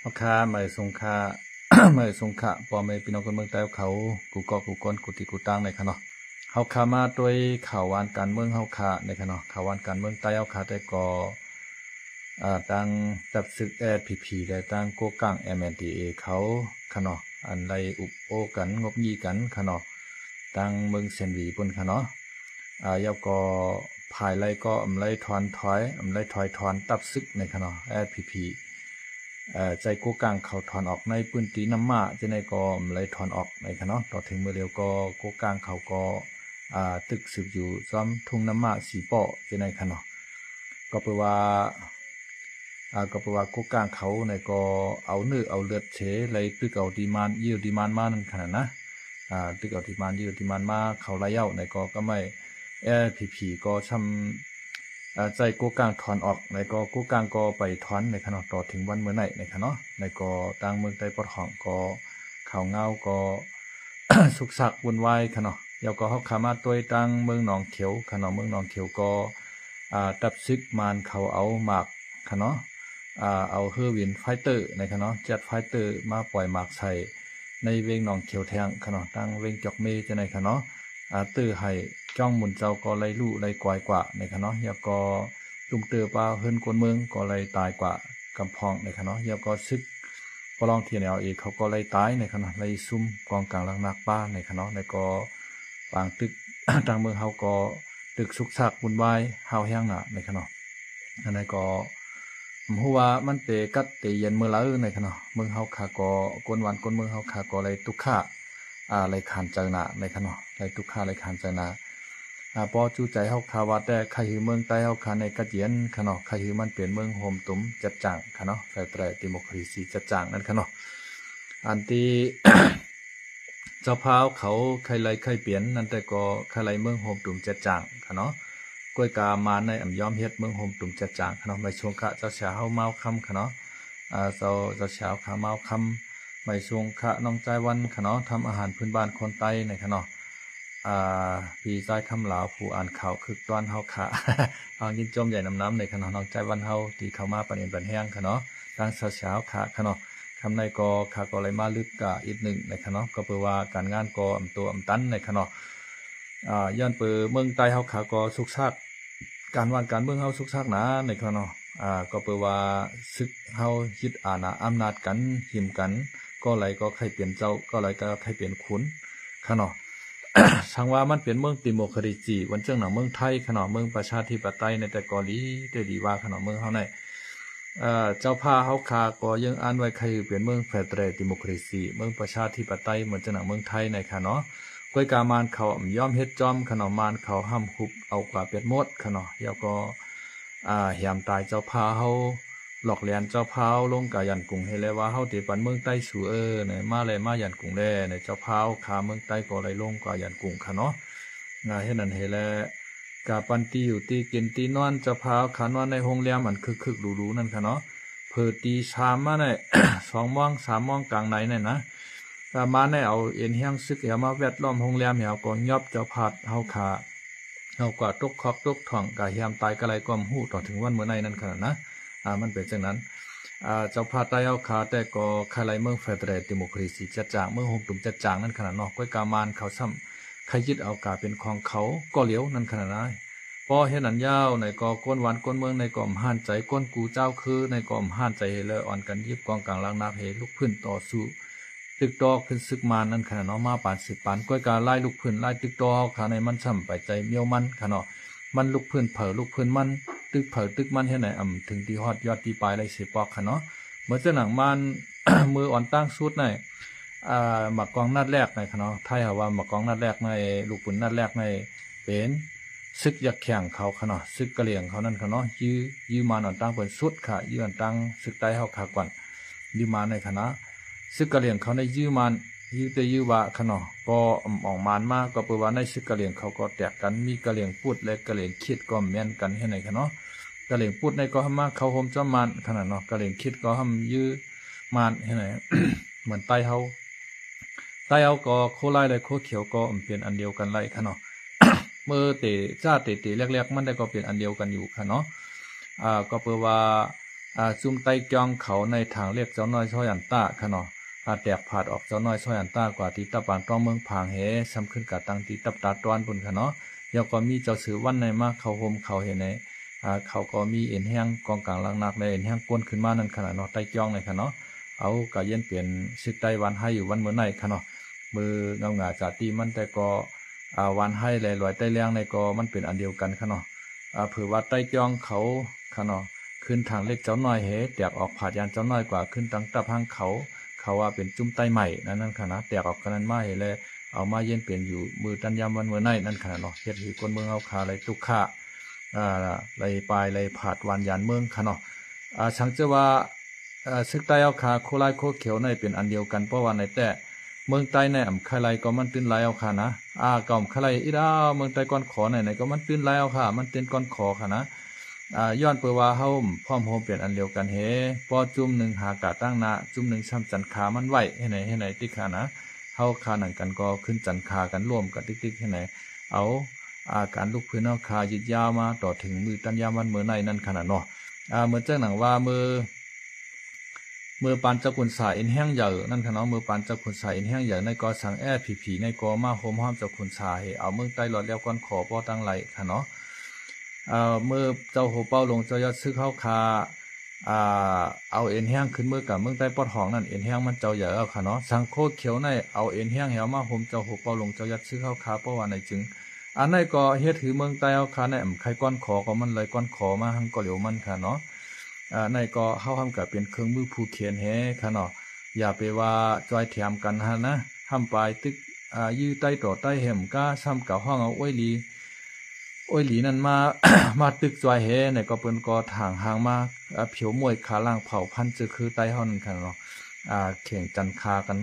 ເຮົາຂ້າ ມາສົ່ງຂ້າ ມາສົ່ງຂ້າ ພໍ່ແມ່ພີ່ນ້ອງຄົນເມືອງໃຕ້ເຮົາ ກູ່ເກາະ ກູ່ກົນ ກູ່ທີ່ ກູ່ຕ່າງ ໃນຂະເນາະ. ເຮົາຂ້າມາດ້ວຍຂ່າວວານການເມືອງເຮົາຂ້າ ໃນຂະເນາະ. ຂ່າວວານການເມືອງໃຕ້ເຮົາຂ້າ ແຕ່ກໍ ອ່າ ທາງຈັບສຶກ ເອສເອັສພີພີ ແລະ ທາງກົວກາງ ເອັມເອັນທີເອ ເຂົາຂະເນາະ ອັນໄດ້ອຸບໂອ້ກັນ ງົບງິ້ງກັນຂະເນາະ ທາງເມືອງແສນຫວີພຸ້ນຂະເນາະ. ອ່າ ແລ້ວກໍພາຍໄລ່ກໍອຳໄລຖອນຖອຍ ອຳໄລຖອຍຖອນທັບຊຶກໃນຂະເນາະ ເອສເອັສພີພີ ເອີ ໃຈກົວກາງເຂົາຖອນອອກໃນພື້ນທີ່ນ້ຳມ້າ ຈັ່ງໃດກໍອຳໄລຖອນອອກໃນຂະເນາະ. ຕໍ່ເຖິງມື້ດຽວກໍກົວກາງເຂົາກໍ ອ່າ ຕຶກຊຶກຢູ່ຊ້ອມທົ່ງນ້ຳມ້າ ສີເປາະ ຈັ່ງໃດຂະເນາະ. ກໍເປີວ່າ ອ່າ ກໍເປີວ່າກົວກາງເຂົາໃນກໍເອົາເນື້ອເອົາເລືອດເສ ໄລ່ຕຶກເອົາທີ່ມານ ເອີ່ຍທີ່ມານມານັ້ນຂະນະນະ ອ່າ ຕຶກເອົາທີ່ມານ ເອີ່ຍທີ່ມານມາ ເຂົາໄລ່ເອົາໃນກໍກະໄມ້ ເອສເອັສພີພີ ກໍຊ້ຳ ອ່າ ໃຈກົວກາງຖອນອອກໃນກໍ ກົວກາງກໍໄປຖອນໃນຂະເນາະ ຕໍ່ເຖິງວັນມື້ໃນໃນຂະເນາະ. ໃນກໍທາງເມືອງໃຕ້ປອດຫ້ອງກໍ ຂ່າວງາວກໍ ຊຸກຊັກວຸ້ນວາຍຂະເນາະ. ແລ້ວກໍເຮົາຂ້າມາດ້ວຍທາງເມືອງໜອງຂຽວຂະເນາະ ເມືອງໜອງຂຽວກໍ ອ່າ ທັບຊຶກມານເຂົາເອົາໝາກຂະເນາະ ອ່າ ເອົາເຮີບິນໄຟເຕີໃນຂະເນາະ ເຈັດໄຟເຕີ ມາປ່ອຍໝາກໃສ່ໃນເວງໜອງຂຽວແທງຂະເນາະ ທາງເວງຈອກເມ ຈັ່ງໃດຂະເນາະ. ອ່າ ເຕີໃຫ້ຈ້ອງມຸນເຈົ້າກໍໄລ່ລຸໄລ່ກວາຍກວ່າໃນຂະເນາະ ແລ້ວກໍຕຸ້ມເຕີປາເຮືອນຄົນເມືອງກໍໄລ່ຕາຍກວ່າກຳພອງໃນຂະເນາະ. ແລ້ວກໍຊຶກປະລອງ ທີເອັນແອລເອ ເຂົາກໍໄລ່ຕາຍໃນຂະເນາະ ໄລ່ຊຸມກອງກາງຫຼັກນັກປາໃນຂະເນາະ. ໃນກໍປາງຕຶກ ທາງເມືອງເຮົາກໍຕຶກຊຸກຊັກວຸ້ນວາຍຫ້າວແຮງໜ້າໃນຂະເນາະ. ອັນນັ້ນກໍບໍ່ຮູ້ວ່າມັນເຕກັດເຕເຢັນມື້ໃດໃນຂະເນາະ. ເມືອງເຮົາຂ້າກໍ ຄົນບ້ານຄົນເມືອງເຮົາຂ້າກໍໄລ່ທຸກຂາ ອ່າ ໄລ່ຂານໃຈໜ້າໃນຂະເນາະ ໄລ່ທຸກຂາໄລ່ຂານໃຈໜ້າ. ອ່າ ບໍ່ຈູໃຈເຮົາຂ້າວ່າ ແຕ່ໃຄ່ໃຫ້ເມືອງໃຕ້ເຮົາຂ້າໃນກັດເຢັນຂະເນາະ ໃຄ່ໃຫ້ມັນເປັນເມືອງໂຮມຕຸມຈັດຈ້າງຂະເນາະ ແຟເດຣັອລດີໂມຄຣາຊີຈັດຈ້າງນັ້ນຂະເນາະ. ອັນທີ່ ເຈົ້າພາບເຂົາໃຄ່ໄລ່ໃຄ່ປ່ຽນນັ້ນ ແຕ່ກໍໃຄ່ໄລ່ເມືອງໂຮມຕຸມຈັດຈ້າງຂະເນາະ. ກ້ວຍກາມານໃນອຳຍອມເຮັດເມືອງໂຮມຕຸມຈັດຈ້າງຂະເນາະ. ໄໝ່ຊົງຂະເຈົ້າຊາວເຮົາມາວຄຳຂະເນາະ ອ່າ ເຈົ້າ ເຈົ້າຊາວເຮົາມາວຄຳ ໄໝ່ຊົງຂະນ້ອງຈ້າຍວັນຂະເນາະ ທຳອາຫານພື້ນບ້ານຄົນໃຕ້ໃນຂະເນາະ. ອ່າ ພີ່ຊາຍຄຳລາວຜູ້ອ່ານຂ່າວຄຶກຕອນເຮົາຂະ ເຮົາຍິນຊົມໃຫຍ່ນຳນຳໃນຂະເນາະ ນ້ອງຈ້າຍວັນເຮົາທີ່ເຂົ້າມາປັນເອັນປັນແຮງຂະເນາະ ທາງເຈົ້າຊາວເຮົາຂະເນາະ. ຄຳໃດກໍ ຂະກໍໄດ້ມາລຶກກະອີກໜຶ່ງໃນຂະເນາະ ກໍເປີວ່າການງານກໍອຳໂຕອຳຕັນໃນຂະເນາະ. ອ່າ ຍ້ອນເປີເມືອງໃຕ້ເຮົາຂະກໍຊຸກຊັກ ການວານການເມືອງເຮົາຊຸກຊັກໜາໃນຂະເນາະ. ອ່າ ກໍເປີວ່າຊຶກເຮົາຍຶດອານາອຳນາດກັນ ຫິມກັນ ກໍໃດກໍໃຄ່ເປັນເຈົ້າ ກໍໃດກໍໃຄ່ເປັນຂຸນຂະເນາະ. ສັງວ່າມັນເປັນເມືອງດີໂມຄຣາຊີ ເໝືອນຈັ່ງໜັງເມືອງໄທຂະເນາະ ເມືອງປະຊາທິປະໄຕໃນແຕ່ກໍດີ ແຕ່ດີວ່າຂະເນາະ ເມືອງເຮົາໃນ ເອີ ເຈົ້າພາບເຮົາຂະກໍຍັງອ່ານໄວ້ ໃຄ່ເປັນເມືອງເຟເດຣັອລດີໂມຄຣາຊີ ເມືອງປະຊາທິປະໄຕ ເໝືອນຈັ່ງໜັງເມືອງໄທໃນຂະເນາະ. ກ້ວຍກາມານເຂົາບໍ່ຍອມເຮັດຈອມຂະເນາະ ມານເຂົາຫ້າມຮຸບເອົາກວ່າເປັດໝົດຂະເນາະ. ແລ້ວກໍ ອ່າ ແຫມຕາຍເຈົ້າພາບເຮົາ ຫຼອກຫຼຽນເຈົ້າພາບເຮົາລົງກາຢັນກຸງ ເຮັດແລ້ວວ່າເຮົາເຕປັນເມືອງໃຕ້ສູເອີ ໃນມາແລມາຢັນກຸງແລ ໃນເຈົ້າພາບເຮົາຂະເມືອງໃຕ້ກໍໄດ້ລົງກາຢັນກຸງຂະເນາະ. ອ່າ ເຮັດນັ້ນເຮັດແລ້ວ ກະປັນທີ່ຢູ່ທີ່ກິນທີ່ນອນ ເຈົ້າພາບເຮົາຂະນອນໃນໂຮງແຮມອັນຄຶກໆຫຼູໆນັ້ນຂະເນາະ. ເຜີຕີສາມມາໃນ ສອງໂມງ ສາມໂມງກາງໃນນັ້ນນະ ກະມາໃນເອົາເອັນແຮງຊຶກເອົາມາແວດລ້ອມໂຮງແຮມ ເຮົາກໍຫຍັບເຈົ້າພາບເຮົາຂະ ເຮົາກະຕົກຄອກຕົກທ້ອງ ກະແຮມຕາຍກະໄລກໍບໍ່ຮູ້ ຕໍ່ເຖິງວັນມື້ໃນນັ້ນຂະນະນະ. ອ່າ ມັນເປັນຈັ່ງນັ້ນ ອ່າ ເຈົ້າພາບໃຕ້ເຮົາຂະ ແຕ່ກໍໃຄ່ໄລ່ເມືອງເຟເດຣັອລດີໂມຄຣາຊີຈັດຈ້າງ ເມືອງໂຮມຕຸມຈັດຈ້າງນັ້ນຂະນະເນາະ. ກ້ວຍກາມານເຂົາຊ້ຳ ໃຄ່ຍຶດເອົາກາເປັນຂອງເຂົາກໍຫຼຽວນັ້ນຂະນະນະ. ພໍເຮັດນັ້ນແລ້ວໃນກໍຄົນບ້ານຄົນເມືອງໃນກໍບໍ່ຫານໃຈ ຄົນກູ່ເຈົ້າຄືໃນກໍບໍ່ຫານໃຈ ເຮັດແລ້ວອ່ອນກັນຢິບກອງກາງຫຼັກນັກ ໃຫ້ລຸກຟື້ນຕໍ່ສູ້ ຕຶກຕໍ່ຂຶ້ນຊຶກມານນັ້ນຂະນະເນາະ ມາປານສືບປານ. ກ້ວຍກາລາຍລຸກຟື້ນລາຍຕຶກຕໍ່ເຮົາຂະໃນມັນຊ້ຳໄປໃຈມ້ຽວມັນຂະເນາະ ມັນລຸກຟື້ນໃຜລຸກຟື້ນມັນ ຕຶກໃຜຕຶກມັນ ເຮັດໃຫ້ອຳເຖິງທີ່ຮອດຍອດທີ່ປາຍໄດ້ເສຍປອກຂະເນາະ. ເໝືອນຈັ່ງໜັງມານ ມື້ອ່ອນຕັ້ງສຸດໃນ ອ່າ ໝາກກອງນັດແລກໃນຂະເນາະ ໄທເຮົາວ່າໝາກກອງນັດແລກໃນ ລູກປືນນັດແລກໃນ ເປັນຊຶກຍັກແຂ້ງເຂົາຂະເນາະ ຊຶກກະຫຼຽງເຂົານັ້ນຂະເນາະ ຢື້ ຢື້ມານອອນຕັ້ງເປັນສຸດຂະ ຢື້ອອນຕັ້ງຊຶກໃຕ້ເຮົາຂະກ່ອນ ຢື້ມາໃນຂະນະ ຊຶກກະຫຼຽງເຂົາໃນຢື້ມານ ຢື້ແຕ່ຢື້ວ່າຂະເນາະ ກໍອອກມານມາ ກໍເປີວ່າໃນຊຶກກະຫຼຽງເຂົາກໍແຕກກັນ ມີກະຫຼຽງປຸດ ແລະ ກະຫຼຽງຂິດກໍແມ່ນກັນເຮັດໃດຂະເນາະ. ກະຫຼຽງປຸດໃນກໍມາເຂົ້າໂຮມຈອມມານຂະນະເນາະ ກະຫຼຽງຂິດກໍຫ້າມຢື້ມານເຮັດໃດ ເໝືອນໃຕ້ເຮົາ ໃຕ້ເຮົາກໍໂຄລາຍ ແລະ ໂຄຂຽວກໍເປັນອັນດຽວກັນໄດ້ຂະເນາະ. ເມື່ອເຕະຈ້າເຕະເຕະແລກໆມັນໄດ້ກໍເປັນອັນດຽວກັນຢູ່ຂະເນາະ. ອ່າ ກໍເປີວ່າ ອ່າ ຊຸມໄຕ້ກ້ອງເຂົາໃນຖາງເລກເຈົ້ານ້ອຍຊອຍອັນຕາຄະເນາະ ອ່າ ແຕກພາດອອກເຈົ້ານ້ອຍຊອຍອັນຕາກວ່າທີ່ຕັບປາງຕ້ອງເມືອງຜາງເຮ ຊ້ຳຂຶ້ນກະຕັ້ງທີ່ຕັບຕາດຕອນພຸ້ນຄະເນາະ. ແລ້ວກໍມີເຈົ້າຊື່ວັນໃນມາເຂົ້າໂຮມເຂົາເຫັນໃນ ອ່າ ເຂົາກໍມີເອັນແຮງກອງກາງຫຼັກໜັກ ແລະ ເອັນແຮງກົ້ນຂຶ້ນມານັ້ນຄະເນາະ ໃຕ້ກ້ອງໃນຄະເນາະ. ເອົາ ກໍຍັງເປັນຊຶກໄຕ້ຫວານໄຮຢູ່ວັນເມື່ອໃນຄະເນາະ ມືເງົາງາຈາຕິມັນ ແຕ່ກໍ ອ່າ ຫວານໄຮ ແລະ ລວຍໃຕ້ແລງໃນກໍມັນເປັນອັນດຽວກັນຄະເນາະ. ອ່າ ເຜີວ່າໃຕ້ກ້ອງເຂົາຄະເນາະ ຂຶ້ນທາງເລກເຈົ້ານ້ອຍເຮ ແຕກອອກຜາດຢ່າງເຈົ້ານ້ອຍກວ່າ ຂຶ້ນທາງຕັບຫາງເຂົາ ເຂົາວ່າເປັນຊຸມໃຕ້ໃໝ່ນັ້ນ ນັ້ນຄະນະ ແຕກອອກກັນນັ້ນມາເຮ ແລະ ເອົາມາເຢັນເປັນຢູ່ມື້ຕັນຍາມວັນເມື່ອໃນນັ້ນຄະເນາະ ເຮັດໃຫ້ຄົນເມືອງເຮົາຄາໄດ້ຕຸກຂະ ອ່າ ໄດ້ປາຍໄດ້ຜາດຫວານຢານເມືອງຄະເນາະ. ອ່າ ສັງເຈວ່າ ເອີ ຊຶກໃຕ້ເຮົາຄາ ໂຄລາຍໂຄຂຽວໃນເປັນອັນດຽວກັນ ເພາະວ່າໃນແຕ່ເມືອງໃຕ້ໃນອຳໄຄໄລກໍມັນຕື່ນໄລເຮົາຄານະ ອາ ກໍອຳໄຄໄລອີດອາວ ເມືອງໃຕ້ກ້ອນຂໍໃນ ໃນກໍມັນຕື່ນໄລເຮົາຄາ ມັນຕື່ນກ້ອນຂໍຄະນະ. ອາ ຍ້ອນເປີວ່າເຮົາພ້ອມໂຮມເປັນອັນດຽວກັນເຮ ພໍຈຸ່ມໜຶ່ງຫາກາຕັ້ງໜ້າ ຈຸ່ມໜຶ່ງຊ້ຳຈັນຄາມັນໄວ້ເຮັດໃນ ເຮັດໃນຕິຄະນະ ເຮົາຄາໜັງກັນກໍຂຶ້ນຈັນຄາກັນລວມກັນຕິກໆ ເຮັດໃນ ເອົາ ອາ ການລຸກພື້ນເຮົາຄາຍືດຍາວມາຕໍ່ເຖິງມື້ຕັນຍາມວັນເມື່ອໃນນັ້ນຄະນະເນາະ. ອາ ເໝືອນຈັ່ງໜັງວ່າເມື່ອ ເມື່ອປານເຈົ້າຂຸນສາເອັນແຮງໃຫຍ່ນັ້ນຄະເນາະ ເມື່ອປານເຈົ້າຂຸນສາເອັນແຮງໃຫຍ່ໃນກໍສັງ ແອສພີພີ ໃນກໍມາໂຮມຮ້ອມເຈົ້າຂຸນສາໃຫ້ເອົາເມືອງໃຕ້ລອດແລ້ວກ່ອນຂໍບໍ່ຕັ້ງໄລຄະເນາະ. ເອີ ເມື່ອເຈົ້າໂຮເປົາຫຼົງເຈົ້າຍອດຊຶກເຮົາຄາ ອ່າ ເອົາເອັນແຮງຂຶ້ນເມືອກັບເມືອງໃຕ້ປອດຫ້ອງນັ້ນ ເອັນແຮງມັນເຈົ້າໃຫຍ່ເຮົາຄະເນາະ ສັງໂຄຂຽວໃນເອົາເອັນແຮງໃຫ້ເອົາມາໂຮມເຈົ້າໂຮເປົາຫຼົງເຈົ້າຍອດຊຶກເຮົາຄາ ເພາະວ່າໃນຈຶ່ງ ອັນໃນກໍເຮັດໃຫ້ເມືອງໃຕ້ເຮົາຄາໃນອຳໄຄກ້ອນຂໍກໍມັນເລີຍກ້ອນຂໍມາຫັ້ນກໍຫຼຽວມັນຄະເນາະ. ອາ ໃນກໍເຮົາຫ້ຳກະເປັນເຄື່ອງມືຜູກແຂນແຮຄະເນາະ ຢ່າໄປວ່າຈ່ອຍແຖມກັນຫັ້ນນະ ຫ້ຳປາຍຕຶກ ອາ ຍື້ໃຕ້ຕໍ່ໃຕ້ແຮມກາຊ້ຳກະຮ້ອງເອົາໂອ້ຍຫຼີ ໂອ້ຍຫຼີນັ້ນມາ ມາຕຶກຈ່ອຍແຮ ໃນກໍເພິ່ນກໍຖາງຫາງມາ ອາ ຜຽວມ້ວຍຄາລ້າງເຜົາພັນເຈີຄືໃຕ້ເຮົານັ້ນຄະເນາະ ອາ ແຂ່ງຈັນຄາກັນ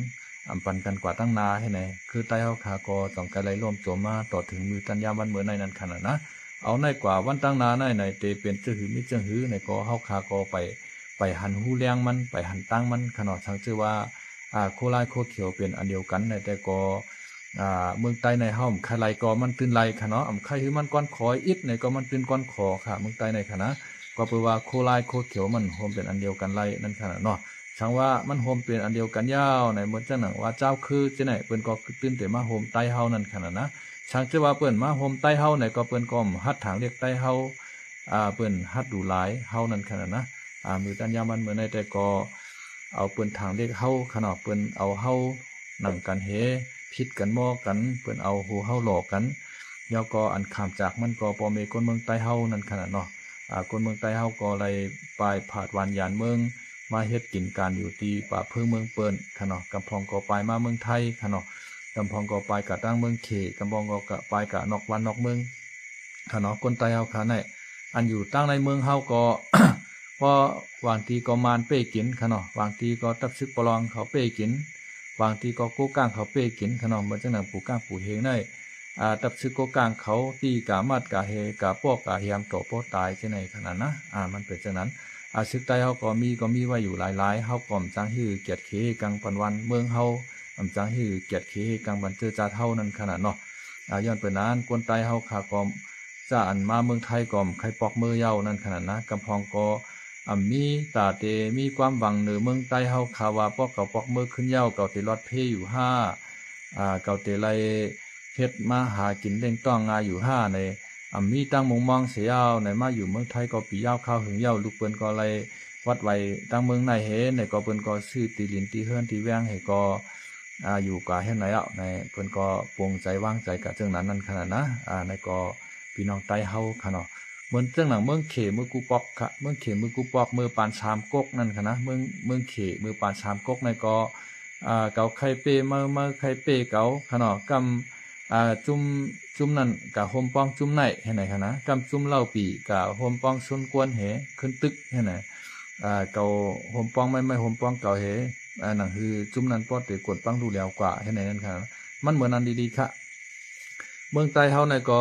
ອຳປັນກັນກວ່າຕັ້ງໜ້າເຮັດໃນ ຄືໃຕ້ເຮົາຄາກໍຕ້ອງກາໄລ່ລວມຕົວມາຕໍ່ເຖິງມື້ຕັນຍາມວັນເມື່ອໃນນັ້ນຄະນະນະ. ເອົາໃນກວ່າວັນຕັ້ງໜ້າໃນ ໃນເຕເປັນເຈີຫືມີເຈີຫືໃນກໍເຮົາຄາກໍໄປ ໄປຫັນຮູ້ແລງມັນ ໄປຫັນຕັ້ງມັນຄະເນາະ ສັງເຈວ່າ ອາ ໂຄລາຍໂຄຂຽວເປັນອັນດຽວກັນໃນ ແຕ່ກໍ ອາ ເມືອງໃຕ້ໃນເຮົາອຳໄຄໄລກໍມັນຕື່ນໄລຄະເນາະ ອຳໄຄຄືມັນກ້ອນຂໍອີກໃນກໍມັນຕື່ນກ້ອນຂໍຄະ ເມືອງໃຕ້ໃນຄະນະ ກໍເປີວ່າໂຄລາຍໂຄຂຽວມັນໂຮມເປັນອັນດຽວກັນໄລນັ້ນຄະນະເນາະ. ສັງວ່າມັນໂຮມເປັນອັນດຽວກັນຍາວໃນ ເໝືອນຈັ່ງໜັງວ່າເຈົ້າຄືຈັ່ງໃນ ເພິ່ນກໍຕື່ນແຕ່ມາໂຮມໃຕ້ເຮົານັ້ນຄະນະນະ ສັງເຈວ່າເພິ່ນມາໂຮມໃຕ້ເຮົາໃນ ກໍເພິ່ນກໍຮັດທາງເລກໃຕ້ເຮົາ ອາ ເພິ່ນຮັດດູຫຼາຍເຮົານັ້ນຄະນະນະ. ອາ ມື້ຕັນຍາມວັນເມື່ອໃນແຕ່ກໍເອົາເພິ່ນທາງເລກເຮົາຄະເນາະ ເພິ່ນເອົາເຮົາໜັງກັນເຮ ຜິດກັນໝໍ້ກັນ ເພິ່ນເອົາໂຫເຮົາຫຼໍ່ກັນ ແລ້ວກໍອັນຂາມຈາກມັນກໍພໍ່ແມ່ຄົນເມືອງໃຕ້ເຮົານັ້ນຄະນະເນາະ. ອາ ຄົນເມືອງໃຕ້ເຮົາກໍໄດ້ປາຍຜາດຫວານຢານເມືອງ ມາເຮັດກິນການຢູ່ທີ່ປ່າເພິງເມືອງເປິ້ນຄະເນາະ ກຳພອງກໍປາຍມາເມືອງໄທຄະເນາະ ກຳພອງກໍປາຍກະຕັ້ງເມືອງເຂ ກຳພອງກໍກະປາຍກະນອກບ້ານນອກເມືອງ ຂະເນາະ ຄົນໃຕ້ເຮົາຂະໃນ ອັນຢູ່ຕັ້ງໃນເມືອງເຮົາກໍ ເພາະບາງທີກໍມານເປ້ກິນຂະເນາະ ບາງທີກໍຕັບຊຶກປະລອງເຂົາເປ້ກິນ ບາງທີກໍໂກກ້າງເຂົາເປ້ກິນຂະເນາະ ເໝືອນຈັ່ງນັ້ນປູກ້າງປູເຮງໃນ ອາ ຕັບຊຶກໂກກ້າງເຂົາຕີກາມັດກາເຮກາປອກກາແຮມຕໍ່ພໍ່ຕາຍຈັ່ງໃດຂະນັ້ນນະ ອາ ມັນເປັນຈັ່ງນັ້ນ ອາ ຊຶກໃຕ້ເຮົາກໍມີ ກໍມີໄວ້ຢູ່ຫຼາຍໆ ເຮົາກໍອຳຈັ່ງຮີກຽດເຄກັງປັນວັນເມືອງເຮົາ ອຳຈັ່ງຮີກຽດເຄກັງບັນເຈີຈາດເຮົານັ້ນຂະນັ້ນເນາະ ອາ ຍ້ອນເປັນນັ້ນ ຄົນໃຕ້ເຮົາຂະກໍຈະອັນມາເມືອງໄທກໍອຳໄຄປອກເມີເຍົານັ້ນຂະນັ້ນນະ ກຳພອງກໍອຳມີຕາເຕມີຄວາມຫວັງເໜີເມືອງໃຕ້ເຮົາຂະວ່າ ປອກເຂົາປອກເມີຂຶ້ນເຍົາ ເຂົາເຕລອດເພຢູ່ຫ້າ ອາ ເຂົາເຕໄລເຮັດມາຫາກິນເລ້ງຕ້ອງງ່າຍຢູ່ຫ້າໃນ ອຳມີຕັ້ງມຸງມອງເສຍເຍົາໃນ ມາຢູ່ເມືອງໄທກໍປີຍາວຄາວຫຶງເຍົາ ລູກເພິ່ນກໍໄລວັດໄວຕັ້ງເມືອງໃນເຮ ໃນກໍເພິ່ນກໍຊື້ຕີລິນຕີເຮືອນຕີແວງໃຫ້ກໍ ອາ ຢູ່ກາເຮັດໃນເອົາໃນ ເພິ່ນກໍປົງໃຈວາງໃຈກະເຊິ່ງນັ້ນນັ້ນຂະນັ້ນນະ ອາ ໃນກໍພີ່ນ້ອງໃຕ້ເຮົາຂະເນາະ ເໝືອນຈັ່ງໜັງເມືອງເຂ ເມືອງກູປອກຂະ ເມືອງເຂ ເມືອງກູປອກ ເມືອງປານສາມກົກນັ້ນຂະນະ ເມືອງ ເມືອງເຂ ເມືອງປານສາມກົກໃນກໍ ອາ ເຂົາໄຄເປ້ ເມົາ ເມົາໄຄເປ້ເຂົາຂະເນາະ ກຳ ອາ ຈຸ້ມ ຈຸ້ມນັ້ນກະໂຮມປ້ອງຈຸ້ມໃນເຮັດໃນຂະນະ ກຳຈຸ້ມເລົ່າປີກະໂຮມປ້ອງຊົນກວນເຮ ຂຶ້ນຕຶກເຮັດໃນ ອາ ເຂົາໂຮມປ້ອງໄມ້ ໄມ້ໂຮມປ້ອງເຂົາເຮ ອາ ໜັງຄືຈຸ້ມນັ້ນປອດເຕກວນປັງດູແລວກວ່າເຮັດໃນນັ້ນຂະນະ ມັນເໝືອນນັ້ນດີໆຂະ ເມືອງໃຕ້ເຮົາໃນກໍ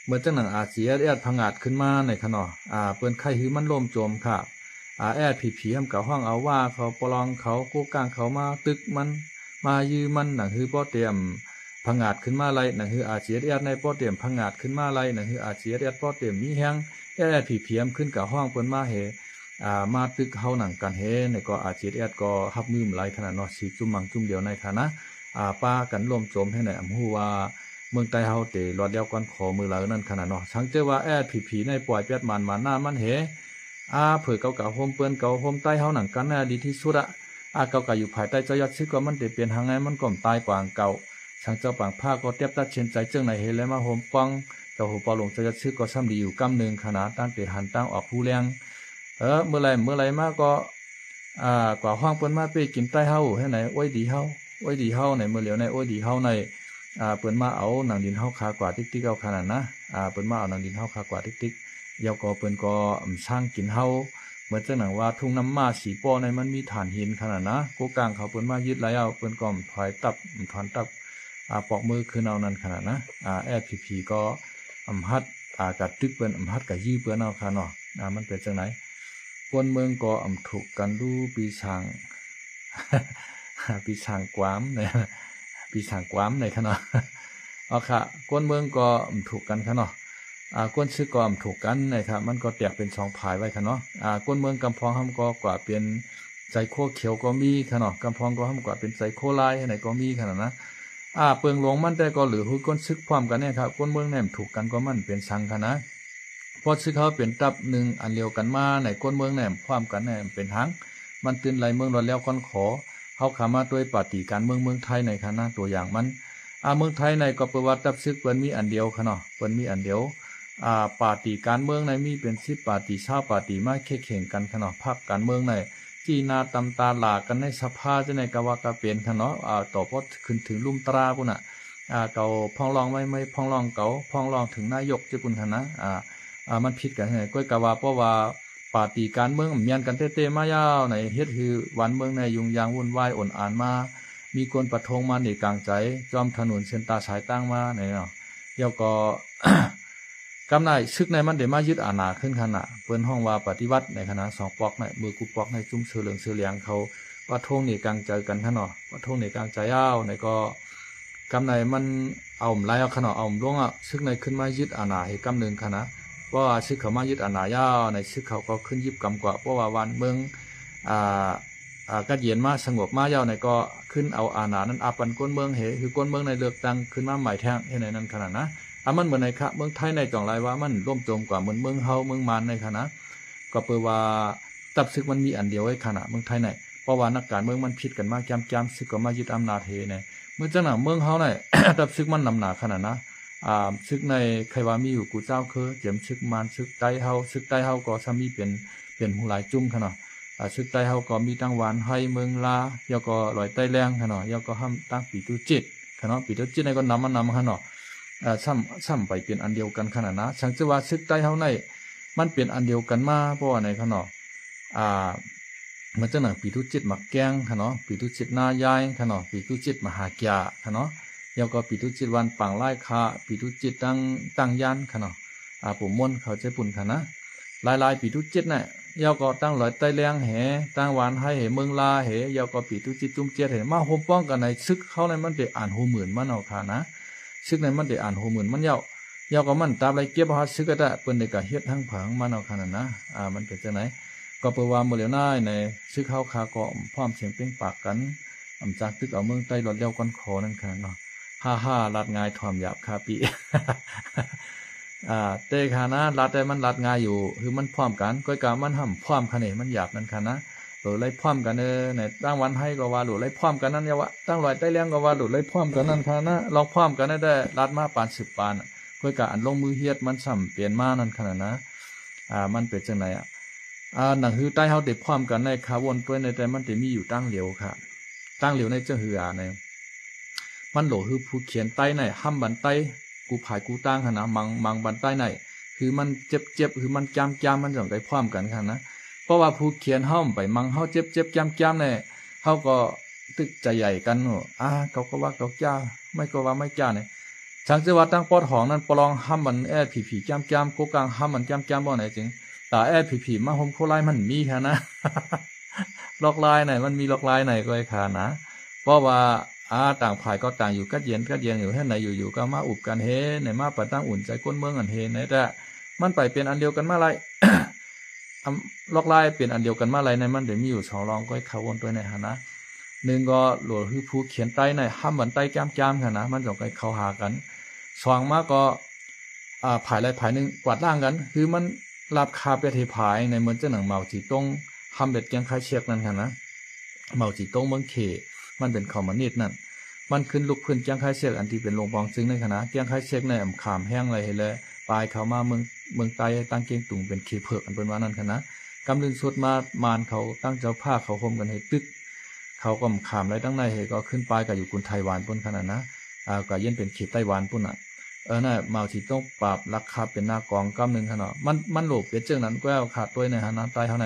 ເໝືອນຈັ່ງໜັງ ອາ ຊີ ເອັສ ເອັສ ພັງງາດຂຶ້ນມາໃນຂະເນາະ ອາ ເພິ່ນໄຄຄືມັນລົ້ມໂຈມຂະ ອາ ແອສ ພີ ພີ ຫ້ຳກະຮ້ອງເອົາວ່າເຂົາປະລອງເຂົາໂກກ້າງເຂົາມາຕຶກມັນ ມາຢື້ມັນ ໜັງຄືປໍເຕັມພັງງາດຂຶ້ນມາໄລ ໜັງຄື ອາ ຊີ ເອັສ ເອັສ ໃນປໍເຕັມພັງງາດຂຶ້ນມາໄລ ໜັງຄື ອາ ຊີ ເອັສ ເອັສ ປໍເຕັມມີແຮງ ແອສ ແອສ ພີ ພີ ຫ້ຳຂຶ້ນກະຮ້ອງເພິ່ນມາເຮ ອ່າ ມາຕຶກເຮົາໜັງກັນເຮ ໃນກໍ ອາ ເຈັດເອັດ ກໍຮັບມືບໍ່ໄດ້ຂະໜາດເນາະ ຊິຈຸ້ມມັງຈຸ້ມດຽວໃນຂະໜາດ ອ່າ ປາກັນລົ້ມໂຈມໃຫ້ໃນ ອຳຮູ້ວ່າເມືອງໃຕ້ເຮົາເຕລອດແລ້ວກ່ອນຂໍມື້ລາວນັ້ນຂະໜາດເນາະ ສັງເຈີວ່າ ແອສພີພີ ໃນປ່ອຍແປດໝານ ໝານໜ້າມັນເຮ ອາ ເຜີເຂົາກະໂຮມເປີ້ນ ເຂົາໂຮມໃຕ້ເຮົາໜັງກັນນະ ດີທີ່ສຸດອະ ອາ ເຂົາກະຢູ່ພາຍໃຕ້ເຈົ້າຍອດຊຶກ ກໍມັນເຕເປັນຫາງໃນ ມັນກໍບໍ່ຕາຍກວ່າເກົ່າ ສັງເຈົ້າປາງພ້າກໍຕຽບຕັດສິນໃຈເຈີ່ງໃນເຮ ແລະ ມາໂຮມປ້ອງ ເຈົ້າໂຮປາວຫຼົງເຈົ້າຍອດຊຶກ ກໍຊ່ຳດີຢູ່ກ້ຳໜຶ່ງຂະໜາດ ຕັ້ງແຕ່ຫັນ ຕັ້ງອອກ ຮູ້ແລງ ເອີ ເມື່ອໃດ ເມື່ອໃດມາກໍ ອ່າ ກວ່າຮ້ອງເພິ່ນມາເປ້ກິນໃຕ້ເຮົາ ເຮັດໃນໂອ້ຍດີເຮົາ ໂອ້ຍດີເຮົາໃນ ເມື່ອຫຼຽວໃນໂອ້ຍດີເຮົາໃນ ອ່າ ເພິ່ນມາເອົາໜັງດິນເຮົາຄາກວ່າຕິກໆ ເອົາຂະໜາດນະ ອ່າ ເພິ່ນມາເອົາໜັງດິນເຮົາຄາກວ່າຕິກໆ ແລ້ວກໍເພິ່ນກໍ ອືມ ສ້າງກິນເຮົາ ເໝືອນຈັ່ງໜັງວ່າ ທົ່ງນ້ຳມ້າສີປໍ້ໃນ ມັນມີຖ່ານຫີນຂະໜາດນະ ໂກກາງເຂົາເພິ່ນມາຍຶດແລ້ວ ເພິ່ນກໍຖອຍທັບ ຖອນທັບ ອ່າ ປອກມືຄືນເອົານັ້ນຂະໜາດນະ ອ່າ ແອສພີພີ ກໍ ອຳຫັດ ອ່າ ກະຕຶກເພິ່ນ ອຳຫັດກະຢື້ເພິ່ນເອົາຂະເນາະ ອ່າ ມັນເປັນຈັ່ງໃດ ຄົນເມືອງກໍອຳທຸກກັນດູ ປີສາງ ປີສາງກວາມ ປີສາງກວາມໃນຂະເນາະ ເອົາຂະ ຄົນເມືອງກໍອຳທຸກກັນຂະເນາະ ອ່າ ຄົນຊຶກກໍອຳທຸກກັນໃນຂະ ມັນກໍແຕກເປັນສອງຝ່າຍໄວ້ຂະເນາະ ອ່າ ຄົນເມືອງກຳພອງຫັ້ນກໍກວ່າເປັນໃຈໂຄຂຽວກໍມີຂະເນາະ ກຳພອງກໍຫັ້ນກວ່າເປັນໃຈໂຄລາຍໃນກໍມີຂະໜາດນະ ອ່າ ເປິງຫຼົງມັນແຕ່ກໍຫຼືຄືຄົນຊຶກພ້ອມກັນແນ່ຂະ ຄົນເມືອງແນ່ອຳທຸກກັນກໍມັນເປັນສັງຂະນະ ເພາະຊຶກເຮົາເປັນຕັບໜຶ່ງອັນດຽວກັນມາໃນ ຄົນເມືອງແນ່ພ້ອມກັນແນ່ເປັນຫາງ ມັນຕື່ນໄຫຼເມືອງລອດແລ້ວກ່ອນຂໍ ເຮົາຂາມາໂດຍປາຕີການເມືອງເມືອງໄທໃນຂະນະ ຕົວຢ່າງມັນ ອາ ເມືອງໄທໃນກໍເປີວ່າຕັບຊຶກເພິ່ນມີອັນດຽວຂະເນາະ ເພິ່ນມີອັນດຽວ ອາ ປາຕີການເມືອງໃນມີເປັນສິບປາຕີ ຊາວປາຕີມາເຄກເຄັ່ງກັນຂະເນາະ ພັກການເມືອງໃນ ຈີ່ໜ້າຕຳຕາຫຼາກັນໃນສະພາຈັ່ງໃດກະວ່າກະເປັນຂະເນາະ ອາ ຕໍ່ພໍຂຶ້ນເຖິງລຸ່ມຕາລາພຸ້ນນະ ອາ ເຂົາຟ້ອງຮ້ອງໄວ້ ໄມ້ຟ້ອງຮ້ອງເຂົາ ຟ້ອງຮ້ອງເຖິງນາຍົກຈັ່ງພຸ້ນຫັ້ນນະ ອາ ອາ ມັນຜິດກັນ ເອີ ກໍກະວ່າ ເພາະວ່າປາຕີການເມືອງມັນມຽນກັນແຕ່ໆມາຍາວໃນ ເຮັດໃຫ້ບ້ານເມືອງໃນຫຍຸ້ງຍາງວຸ່ນວາຍອົນອານມາ ມີຄົນປະທ້ວງມາເນກາງໃຈ ຈອມຖະໜົນເສັ້ນຕາສາຍຕ່າງມາໃນເນາະ ແລ້ວກໍ ກຳໃນຊຶກໃນມັນໄດ້ມາຍຶດອານາຂຶ້ນຂະນະ ເພິ່ນຮ້ອງວ່າປະຕິວັດໃນຂະນະ ສອງປອກໃນ ມືກູປອກໃນ ຈຸ້ມເສື້ອເຫຼືອງເສື້ອແດງເຂົາປະທ້ວງເນກາງໃຈກັນຂະເນາະ ປະທ້ວງເນກາງໃຈຍາວໃນກໍ ກຳໃນມັນເອົາຫຼາຍເອົາຂະເນາະ ເອົາຫຼວງເອົາ ຊຶກໃນຂຶ້ນມາຍຶດອານາໃຫ້ກຳໜຶ່ງຂະນະ ເພາະວ່າຊຶກເຂົາມາຍຶດອານາຍາວໃນ ຊຶກເຂົາກໍຂຶ້ນຢິບກຳກວ່າ ເພາະວ່າບ້ານເມືອງ ອ່າ ອ່າ ກັດເຢັນມາ ສະຫງົບມາຍາວໃນກໍຂຶ້ນເອົາອານານັ້ນອັບປັນຄົນເມືອງເຫ ຄືຄົນເມືອງໃນເລືອກຕັ້ງຂຶ້ນມາໃໝ່ແທ້ງເຮັດໃນນັ້ນຂະໜາດນະ ອາ ມັນເໝືອນໃນຂະເມືອງໄທໃນ ຕ້ອງລາຍວ່າມັນລົ້ມໂຈມກວ່າເໝືອນເມືອງເຮົາເມືອງມານໃນຂະນະ ກໍເປີວ່າຕັບຊຶກມັນມີອັນດຽວໄວ້ຂະນະເມືອງໄທໃນ ເພາະວ່ານັກການເມືອງມັນຜິດກັນມາກຽມໆ ຊຶກກໍມາຍຶດອຳນາດເຮໃນ ເມື່ອຈັ່ງນັ້ນເມືອງເຮົາໃນ ຕັບຊຶກມັນນຳໜາຂະໜາດນະ ອາ ຊຶກໃນໃຄວ່າມີຢູ່ກູເຈົ້າຄື ຈຽມຊຶກມານ ຊຶກໄຕເຮົາ ຊຶກໄຕເຮົາກໍຊ່ຳມີເປັນ ເປັນຫູຫຼາຍຈຸ້ມຂະເນາະ ອາ ຊຶກໄຕເຮົາກໍມີທັງຫວານໄຮ ເມືອງລາ ແລ້ວກໍລອຍໃຕ້ແລງຂະເນາະ ແລ້ວກໍຫ້ຳຕັ້ງປີຕຸຈິດຂະເນາະ ປີຕຸຈິດໃນກໍນຳມານຳຂະເນາະ ອາ ຊ່ຳ ຊ່ຳໄປເປັນອັນດຽວກັນຂະໜາດນະ ສັງເກດວ່າຊຶກໄຕເຮົາໃນ ມັນເປັນອັນດຽວກັນມາ ເພາະວ່າໃນຂະເນາະ ອາ ເໝືອນຈັ່ງໜັງປີຕຸຈິດໝາກແກງຂະເນາະ ປີຕຸຈິດນາຍາຍຂະເນາະ ປີຕຸຈິດມະຫາກຽຂະເນາະ ແລ້ວກໍປີຕຸຈິດວັນປາງລາຍຄາ ປີຕຸຈິດຕັ້ງ ຕັ້ງຍານຂະເນາະ ອາ ປູ່ມົນເຂົ້າໃຈປຸ້ນຂະນະ ຫຼາຍໆປີຕຸຈິດນະ ແລ້ວກໍຕັ້ງລອຍໃຕ້ແລງເຫ ຕັ້ງຫວານໄຮເຫ ເມືອງລາເຫ ແລ້ວກໍປີຕຸຈິດຈຸ້ມເຈັດເຫ ມາໂຮມປ້ອງກັນໃນຊຶກເຮົາໃນມັນໄດ້ອ່ານໂຮໝື່ນມັນເອົາຂະນະ ຊຶກໃນມັນໄດ້ອ່ານໂຮໝື່ນມັນແລ້ວ ແລ້ວກໍມັນຕາບໄລ່ເກັບເຮົາຊຶກກະຕະ ເພິ່ນໄດ້ກະເຮັດທັງເຜິງມັນເອົາຂະນັ້ນນະ ອາ ມັນເປັນຈັ່ງໃດ ກໍເປີວ່າມື້ລຽວນາຍໃນຊຶກເຮົາຄາກໍພ້ອມສຽງເປັ່ງປາກກັນ ອຳຈາກຕຶກເອົາເມືອງໃຕ້ລອດແລ້ວກ່ອນຂໍນັ້ນຂະນັ້ນເນາະ ຮາໆ ລາດງ່າຍຖ່ອມຢາບຄາປີ ອາ ແຕ່ຂະນະລາດໄດ້ມັນລາດງ່າຍຢູ່ ຄືມັນພ້ອມກັນ ກ້ອຍກະມັນຫ້າມພ້ອມຂະເນ ມັນຢາບນັ້ນຂະນະ ໂຫຼໄລ່ພ້ອມກັນເອີ ໃນຕ່າງວັນໄຮກໍວ່າໂຫຼໄລ່ພ້ອມກັນນັ້ນ ຢ່າວ່າຕ່າງລອຍໃຕ້ແລງກໍວ່າໂຫຼໄລ່ພ້ອມກັນນັ້ນຂະນະ ລອງພ້ອມກັນໄດ້ລາດມາປານສືບປານ ກ້ອອຍກະອັນລົງມືເຮັດມັນຊ່ຳເປັນມານັ້ນຂະນະນະ ອາ ມັນເປັນຈັ່ງໃດອະ ອາ ໜັງຮືໃຕ້ເຮົາໄດ້ພ້ອມກັນໃນຄາວົນຕົວໃນ ແຕ່ມັນໄດ້ມີຢູ່ຕ່າງຫຼຽວຄະ ຕ່າງຫຼຽວໃນຈັ່ງຄືອາໃນ ມັນໂຫຼຄືຜູ້ຂຽນໃຕ້ໃນຫ້ຳບັນໃຕ້ ກູພາຍກູຕ່າງຫັ້ນນະ ມັງ ມັງບັນໃຕ້ໃນ ຄືມັນເຈັບໆ ຄືມັນຈາມໆ ມັນຕ້ອງໄດ້ພ້ອມກັນຫັ້ນນະ ເພາະວ່າຜູ້ຂຽນເຮົາໄປມັງເຮົາເຈັບໆ ຈາມໆ ໃນ ເຮົາກໍຕຶກໃຈໃຫຍ່ກັນ ອາ ເຂົາກໍວ່າເຂົາຈ້າ ໄມ້ກໍວ່າໄມ້ຈ້າໃນ ສັງເກດວ່າຕັ້ງປອດຫ້ອງນັ້ນປະລອງຫ້ຳມັນແອສພີພີຈ້າມໆ ໂກກາງຫ້ຳມັນຈ້າມໆ ບໍ່ໃນຈຶ່ງ ຕາແອສພີພີມາໂຮມໂຄລາຍມັນມີຫັ້ນນະ ລອກລາຍໃນ ມັນມີລອກລາຍໃນກ້ອຍຄະນະ ເພາະວ່າ ອາ ຕ່າງຝ່າຍກໍຕ່າງຢູ່ກັດເຢັນກັດເຢັນຢູ່ເຮັດໃນ ຢູ່ໆ ກໍມາອຸບກັນເຮໃນ ມາປະຕັ້ງອຸ່ນໃຈຄົນເມືອງອັນເຮໃນ ແຕ່ມັນໄປເປັນອັນດຽວກັນມາໄລ ອຳ ລວກລາຍເປັນອັນດຽວກັນມາໄລໃນ ມັນໄດ້ມີຢູ່ສອງລອງ ກໍໃຫ້ເຂົ້າວົນຕົວໃນຫັ້ນນະ. ໜຶ່ງກໍໂຫຼດຄືຜູ້ຂຽນໄຕ້ໃນ ຫ້າມບັນໄຕ້ກາມໆຫັ້ນນະ ມັນຕ້ອງໃຫ້ເຂົ້າຫາກັນ. ສອງມາກໍ ອ່າ ຝ່າຍໃດຝ່າຍໜຶ່ງກວາດລ້າງກັນ ຄືມັນລາບຄາບເຮັດໃຫ້ພາຍໃນ ເໝືອນຈັ່ງໜັງເມົາຈີຕົງ ຫ້າມເຮັດກຽງໄຄເຊັກນັ້ນຫັ້ນນະ. ເມົາຈີຕົງເມືອງເຂ ມັນເປັນຄອມມູນິດນັ້ນ ມັນຂຶ້ນລຸກພື້ນກຽງໄຄເຊັກ ອັນທີ່ເປັນຫຼວງປອງຊຶງໃນຂະນະ ກຽງໄຄເຊັກໃນອຳຂາມແຮງໄລເຮັດແລ ປາຍເຂົ້າມາເມືອງ ເມືອງໃຕ້ ໃຫ້ຕັ້ງກຽງຕຸງເປັນເຂເຜິກ ອັນເພິ່ນວ່ານັ້ນຂະນະ. ກຳລຶນສຸດມາ ມານເຂົາຕັ້ງເຈົ້າພາກເຂົາໂຮມກັນໃຫ້ຕຶກ ເຂົາກໍອຳຂາມໄລຕັ້ງໃນ ໃຫ້ກໍຂຶ້ນປາຍກໍຢູ່ກຸນໄຕ້ຫວັນພຸ້ນຂະນະນະ ອ່າ ກໍຢ້ຽນເປັນເຂດໄຕ້ຫວັນພຸ້ນນະ. ເອີ ນະ ເມົາຈີຕົງປາບລັກຄາບເປັນໜ້າກອງກຳໜຶ່ງຫັ້ນເນາະ ມັນ ມັນໂຫຼບເປັນຈັ່ງນັ້ນແລ້ວ ຂາດຕົວໃນຫັ້ນນະ ໃຕ້ເຮົາໃນ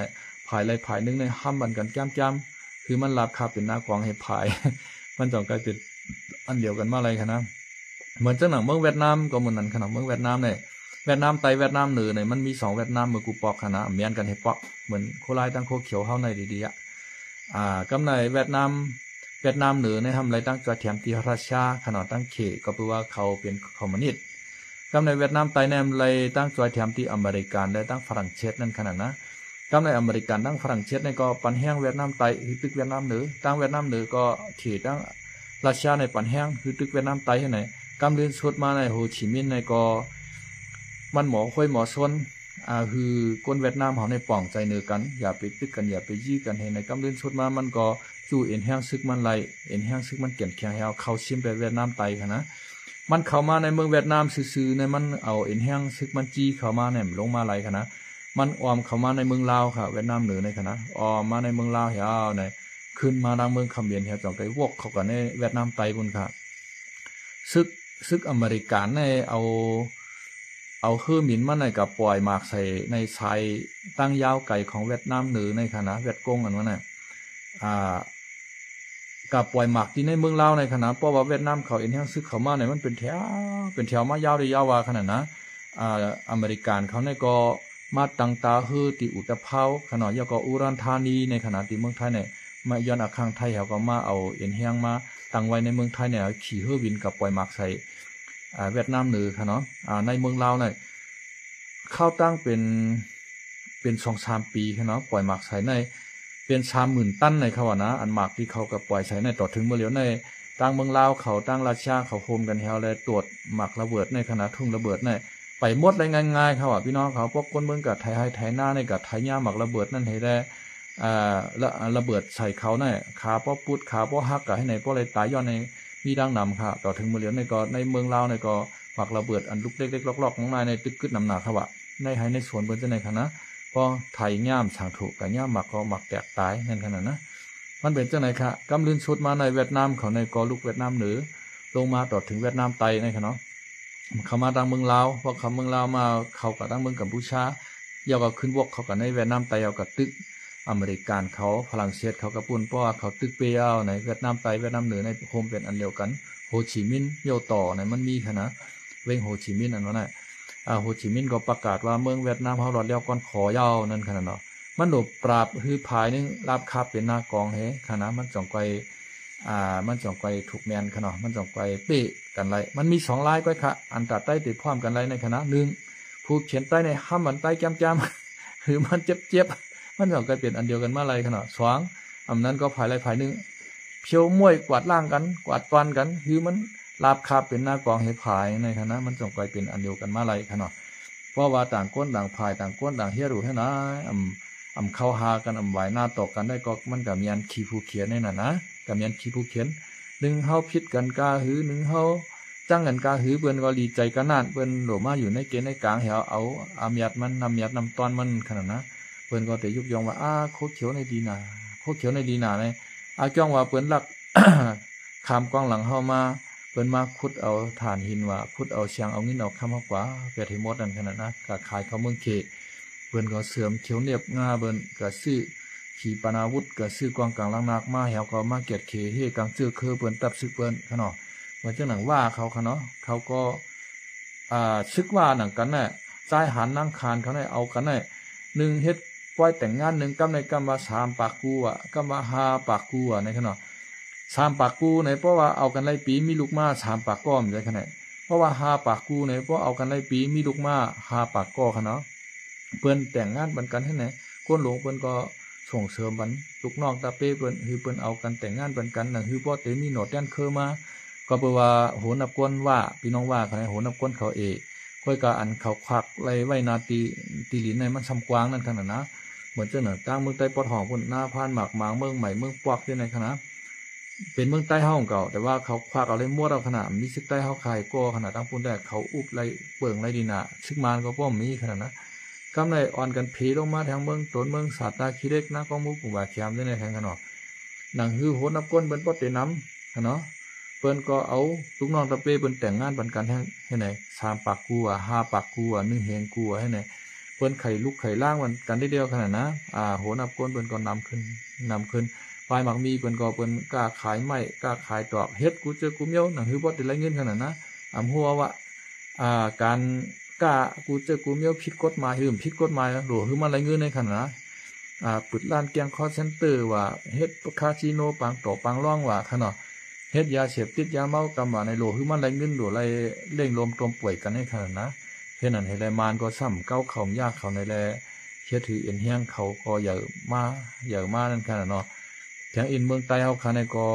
ຝ່າຍໃດຝ່າຍໜຶ່ງໃນຫ້າມບັນກັນກາມໆ ຄືມັນລາບຄາບເປັນໜ້າກອງໃຫ້ພາຍ ມັນຕ້ອງກາຍເປັນອັນດຽວກັນມາໄລຂະນະ. ເໝືອນຈັ່ງໜັງເມືອງຫວຽດນາມກໍໝືອນນັ້ນຂະນະ ເມືອງຫວຽດນາມໃນ ຫວຽດນາມໃຕ້ ຫວຽດນາມເໜືອໃນ ມັນມີສອງຫວຽດນາມ ເມື່ອກູປອກຂະນະ ແມ່ນກັນໃຫ້ປອກ ເໝືອນໂຄລາຍຕັ້ງໂຄຂຽວເຮົາໃນດີໆອະ. ອ່າ ກຳໃນຫວຽດນາມ ຫວຽດນາມເໜືອໃນ ທຳລາຍຕັ້ງຈອຍແຖມທີ່ຣັດເຊຍຂະເນາະ ຕັ້ງເຂ ກໍເພາະວ່າເຂົາເປັນຄອມມູນິດ. ກຳໃນຫວຽດນາມໃຕ້ແນມໄລຕັ້ງຈອຍແຖມທີ່ອາເມລິກັນ ແລະ ຕັ້ງຝຣັ່ງເສດນັ້ນຂະນະນະ. ກຳໃນອາເມລິກັນ ຕັ້ງຝຣັ່ງເສດໃນກໍປັນແຮງຫວຽດນາມໃຕ້ ຄືຕຶກຫວຽດນາມເໜືອ ຕັ້ງຫວຽດນາມເໜືອກໍເຂ ຕັ້ງຣັດເຊຍໃນປັນແຮງ ຄືຕຶກຫວຽດນາມໃຕ້ຫັ້ນໃນ. ກຳລື່ນສຸດມາໃນໂຮຈິມິນໃນກໍມັນໝໍຄຸຍໝໍຊົນ ອ່າ ຄືຄົນຫວຽດນາມເຮົາໃນປອງໃຈເໜືອກັນ ຢ່າໄປຕຶກກັນ ຢ່າໄປຢີ້ກັນ ເຮັດໃນກຳລື່ນສຸດມາ ມັນກໍຈູ້ເອັນແຮງຊຶກມັນໄລ ເອັນແຮງຊຶກມັນເຂັ້ມແຂງ ໃຫ້ເຮົາເຂົ້າຊິມໄປຫວຽດນາມໃຕ້ຫັ້ນນະ. ມັນເຂົ້າມາໃນເມືອງຫວຽດນາມຊື່ໆໃນ ມັນເອົາເອັນແຮງຊຶກມັນຈີ້ເຂົ້າມາໃນ ມັນລົງມາໄລຫັ້ນນະ. ມັນອ້ອມເຂົ້າມາໃນເມືອງລາວ ຫວຽດນາມເໜືອໃນຫັ້ນນະ ອ້ອມມາໃນເມືອງລາວເຮົາໃນ ຂຶ້ນມາທາງເມືອງຂະເໝນເຮົາ ຈັ່ງໄປວົກເຂົ້າກັນໃນຫວຽດນາມໃຕ້ພຸ້ນ. ຊຶກ ຊຶກອາເມລິກັນໃນເອົາ ເອົາເຮືອບິນມາໃນ ກໍປ່ອຍໝາກໃສ່ໃນສາຍຕັ້ງຍາວໄກຂອງຫວຽດນາມເໜືອໃນຫັ້ນນະ ຫວຽດກົງອັນນັ້ນນະ ອ່າ ກໍປ່ອຍໝາກທີ່ໃນເມືອງລາວໃນຫັ້ນນະ ເພາະວ່າຫວຽດນາມເຂົາເອັນແຮງຊຶກເຂົ້າມາໃນ ມັນເປັນແຖວ ເປັນແຖວມາຍາວໄດ້ຍາວວ່າຂະໜາດນະ. ອ່າ ອາເມລິກັນເຂົາໃນກໍມາຕັ້ງຕາເຮືອທີ່ອຸຕະເພົາຂະເນາະ ແລ້ວກໍອຸດອນທານີໃນຂະນະທີ່ເມືອງໄທໃນ ມາຍ້ອນອາຄັງໄທເຮົາກໍມາເອົາເອັນແຮງມາຕັ້ງໄວ້ໃນເມືອງໄທໃນ ຂີ່ເຮືອບິນກັບປ່ອຍໝາກໃສ່ ອ່າ ຫວຽດນາມເໜືອຂະເນາະ. ອ່າ ໃນເມືອງລາວໃນ ເຂົາຕັ້ງເປັນ ເປັນສອງສາມປີຂະເນາະ ປ່ອຍໝາກໃສ່ໃນ ເປັນສາມໝື່ນຕັນໃນເຂົາວ່ານະ ອັນໝາກທີ່ເຂົາກໍປ່ອຍໃສ່ໃນ ຕໍ່ເຖິງມື້ຫຼຽວໃນ ທາງເມືອງລາວເຂົາ ທາງຣັດເຊຍເຂົາໂຮມກັນແລ້ວ ແລະ ຕວດໝາກລະເບີດໃນຂະນະ ຖົງລະເບີດໃນ ໄປໝົດໄດ້ງ່າຍໆ ເຂົາວ່າ ພີ່ນ້ອງເຂົາ ພວກຄົນເມືອງກໍໄຖໄຮ່ໄຖນາໃນ ກໍໄຖຫຍ້າໝາກລະເບີດນັ້ນໃຫ້ໄດ້ ອ່າ ລະ ລະເບີດໃສ່ເຂົາໃນ ຂາບໍ່ປຸດ ຂາບໍ່ຫັກ ກໍໃຫ້ໃນ ບໍ່ໄດ້ຕາຍຍ້ອນໃນ ມີດັ່ງນຳຂະ ຕໍ່ເຖິງມື້ຫຼຽວໃນກໍ ໃນເມືອງລາວໃນກໍ ໝາກລະເບີດອັນລູກເລັກໆ ລອກໆ ນ້ອຍໆ ໃນຕຶກກຶດນຳໜາຂະວ່າ ໃນໄຮ່ໃນສວນເພິ່ນຈັ່ງໃດຂະນະ ພໍໄຖຫຍ້າສັງທຸ ກໍຫຍ້າໝາກກໍໝາກແຕກຕາຍນັ້ນຂະນະນະ. ມັນເປັນຈັ່ງໃດຂະ ກຳລື່ນສຸດມາໃນຫວຽດນາມເຂົາໃນກໍ ລຸກຫວຽດນາມເໜືອລົງມາຕໍ່ເຖິງຫວຽດນາມໃຕ້ໃນຂະເນາະ ເຂົ້າມາທາງເມືອງລາວ ພວກເຂົາເມືອງລາວມາ ເຂົ້າກັບທາງເມືອງກຳປູຊາ ແລ້ວກໍຂຶ້ນວົກເຂົ້າກັນໃນຫວຽດນາມໃຕ້ ເອົາກະຕຶກອາເມລິກັນເຂົາ ຝຣັ່ງເສດເຂົາກະປຸ້ນ ເພາະວ່າເຂົາຕຶກເປເອົາໃນຫວຽດນາມໃຕ້ ຫວຽດນາມເໜືອໃນ ໂຮມເປັນອັນດຽວກັນ. ໂຮຈິມິນ ໂຢໂຕໃນ ມັນມີຂະນະ ເວັງໂຮຈິມິນ ອັນນັ້ນນະ ອ່າ ໂຮຈິມິນກໍປະກາດວ່າ ເມືອງຫວຽດນາມເຮົາລອດແລ້ວກ່ອນຂໍເຈົ້າ ນັ້ນຂະນະເນາະ. ມັນໂດບປາບ ຄືພາຍໜຶ່ງລາບຄາບເປັນໜ້າກອງເຮຂະນະ ມັນຈັ່ງໄກ ອ່າ ມັນຈັ່ງໄກທຸກແມ່ນຂະເນາະ ມັນຈັ່ງໄກເປກັນໄລ. ມັນມີສອງລາຍໄກຂະ ອັນຕາໃຕ້ໄດ້ພ້ອມກັນໄລໃນຂະນະ ໜຶ່ງ ຜູ້ຂຽນໃຕ້ໃນຫ້າມບັນໃຕ້ກາມໆ ຄືມັນເຈັບໆ ມັນຈັ່ງໄກເປັນອັນດຽວກັນມາໄລຂະເນາະ. ສອງ ອຳນັ້ນກໍພາຍໃດພາຍໜຶ່ງ ພຽວມ້ວຍກວາດລ້າງກັນ ກວາດຕ່ອນກັນ ຄືມັນລາບຄາບເປັນໜ້າກອງເຮັດພາຍໃນຂະນະ ມັນຈັ່ງໄກເປັນອັນດຽວກັນມາໄລຂະເນາະ. ເພາະວ່າຕ່າງຄົນຕ່າງພາຍ ຕ່າງຄົນຕ່າງເຮຍຮູ້ເຮັດນາ ອຳ ອຳເຂົ້າຫາກັນ ອຳຫວາຍໜ້າຕໍ່ກັນໄດ້ ກໍມັນກໍແມ່ນຂີ້ຜູ້ຂຽນໃນນັ້ນນະ ກໍແມ່ນຂີ້ຜູ້ຂຽນ. ໜຶ່ງເຮົາຜິດກັນກາຫື ໜຶ່ງເຮົາຈັ່ງກັນກາຫື ເພິ່ນກໍດີໃຈກັນນັ້ນ ເພິ່ນໂຫຼມາຢູ່ໃນເກນໃນກາງ ໃຫ້ເຮົາເອົາອາມຽດມັນ ນ້ຳມຽດນ້ຳຕ້ອນມັນຂະໜາດນະ ເພິ່ນກໍໄດ້ຍົກຍ້ອງວ່າ ອາ ໂຄຂຽວໃນດີໜາ ໂຄຂຽວໃນດີໜາໃນ ອາ ຈ້ອງວ່າເພິ່ນລັກ ຂ້າມກວາງຫຼັງເຮົາມາ ເພິ່ນມາຂຸດເອົາຖ່ານຫີນຫວາ ຂຸດເອົາຊຽງ ເອົາເງິນເອົາຄຳເຮົາກວ່າ ແປດໃຫ້ໝົດນັ້ນຂະໜາດນະ ກະຂາຍເຂົ້າເມືອງເຂ ເພິ່ນກໍເສື່ອມຂຽວເໜຽບງາ ເພິ່ນກະຊື້ຂີປະນາວຸດ ກະຊື້ກອງກາງລັງນາກມາ ເຮົາກໍມາກຽດເຂເຮກາງເຈີເຄີເພິ່ນ ຕັບຊຶກເພິ່ນຂະເນາະ. ເໝືອນຈັ່ງໜັງວ່າເຂົາຂະເນາະ ເຂົາກໍ ອ່າ ຊຶກວ່າໜັງກັນນະ ຊາຍຫານນາງຄານເຂົາໃນ ເອົາກັນໃນ ໜຶ່ງເຮັດປ່ອຍແຕ່ງງານ ໜຶ່ງກຳໃນກຳວ່າສາມປາກກູອະ ກຳວ່າຫ້າປາກກູອະໃນຂະເນາະ ສາມປາກກູໃນ ເພາະວ່າເອົາກັນຫຼາຍປີ ມີລູກມາສາມປາກກໍໃນຂະເນາະ ເພາະວ່າຫ້າປາກກູໃນ ເພາະເອົາກັນຫຼາຍປີ ມີລູກມາຫ້າປາກກໍຂະເນາະ. ເພິ່ນແຕ່ງງານປັນກັນຫັ້ນແຫຼະ. ກົນຫຼວງເພິ່ນກໍສົ່ງເສີມປັນລູກນ້ອງຕາເປ້ເພິ່ນ ຄືເພິ່ນເອົາກັນແຕ່ງງານປັນກັນ ນະ ຄືບໍ່ເຕັມມີໜໍແຕ່ນເຄີມາ ກໍເປີວ່າໂຫນັບກົ້ນວ່າ ພີ່ນ້ອງວ່າເຂົາໃນໂຫນັບກົ້ນເຂົາເອ ຂ້ອຍກະອັນເຂົາຄວັກໄລ່ໄວ້ນາ ທີ່ ທີ່ດິນໃນມັນຊ່ຳກວ້າງນັ້ນຂະໜາດນະ. ເໝືອນຈັ່ງນັ້ນ ຕ່າງເມືອງໃຕ້ປອດຫ້ອງພຸ້ນ ນາພານ ໝາກໝາງ ເມືອງໃໝ່ ເມືອງປອກ ຢູ່ໃນຂະໜາດ ເປັນເມືອງໃຕ້ເຮົາຂອງເກົ່າ ແຕ່ວ່າເຂົາຄວັກເອົາໄດ້ໝົດເອົາຂະໜາດ ມີຊຶກໃຕ້ເຮົາຂາຍກໍຂະໜາດ ທາງພຸ້ນແຕ່ເຂົາອຸບໄລ່ເບິ່ງໄລ່ດີນາ ຊຶກມານກໍບໍ່ມີຂະໜາດນະ. ກຳໄດ້ອ່ອນກັນເພລົງມາທາງເມືອງຕົນ ເມືອງສາດ ທ່າຂີ້ເຫຼັກ ນາກອງໝູ ກຸງບາແຄມ ຢູ່ໃນແຂວງຂະໜອງ ໜັງຮືໂຫນນັບກົ້ນເພິ່ນບໍ່ເຕັມນຳ ຫັ້ນເນາະ ເພິ່ນກໍເອົາລູກນ້ອງຕາເປ້ເພິ່ນແຕ່ງງານປັນກັນ ເຮັດໃຫ້ສາມປາກກວ່າ ຫ້າປາກກວ່າ ໜຶ່ງແຮງກວ່າ ເຮັດໃຫ້ເພິ່ນໄຂລຸກໄຂລ້າງກັນດຽວຂະໜາດນະ. ອາ ໂຫນນັບກົ້ນເພິ່ນກໍນຳຂຶ້ນ ນຳຂຶ້ນ ປາຍໝາກມີເພິ່ນກໍ ເພິ່ນກ້າຂາຍໄມ້ ກ້າຂາຍຕອກ ເຮັດກູເຈີກູມຽວ ໜັງຮືບໍ່ໄດ້ໄລ່ເງິນຂະໜາດນະ. ອຳຮູ້ວ່າ ອາ ການ ກະກູເຈີກູມຽວຜິດກົດໝາຍ ຫຼືຜິດກົດໝາຍ ໂຫຼ ຄືມັນໄລ່ເງິນໃນຂະໜາດ ອາ ປຶດຮ້ານແກ້ງຄອລເຊັນເຕີວ່າ ເຮັດຄາຊີໂນປາງຕໍ່ປາງລ່ອງວ່າຂະເນາະ ເຮັດຢາເສບຕິດຢາເມົາກຳວ່າໃນໂຫຼ ຄືມັນໄລ່ເງິນໂຫຼ ໄລ່ເລັ່ງລົມຕົມປ່ວຍກັນໃນຂະໜາດ ເຮັດນັ້ນເຮັດແລະ ມານກໍຊ້ຳເກົາເຂົາຢາກເຂົາໃນແລ ເຮັດຖືເອັນແຮງເຂົາກໍໃຫຍ່ມາ ໃຫຍ່ມານັ້ນຂະໜາດເນາະ. ທາງອີກເມືອງໃຕ້ເຮົາຂະໃນກໍ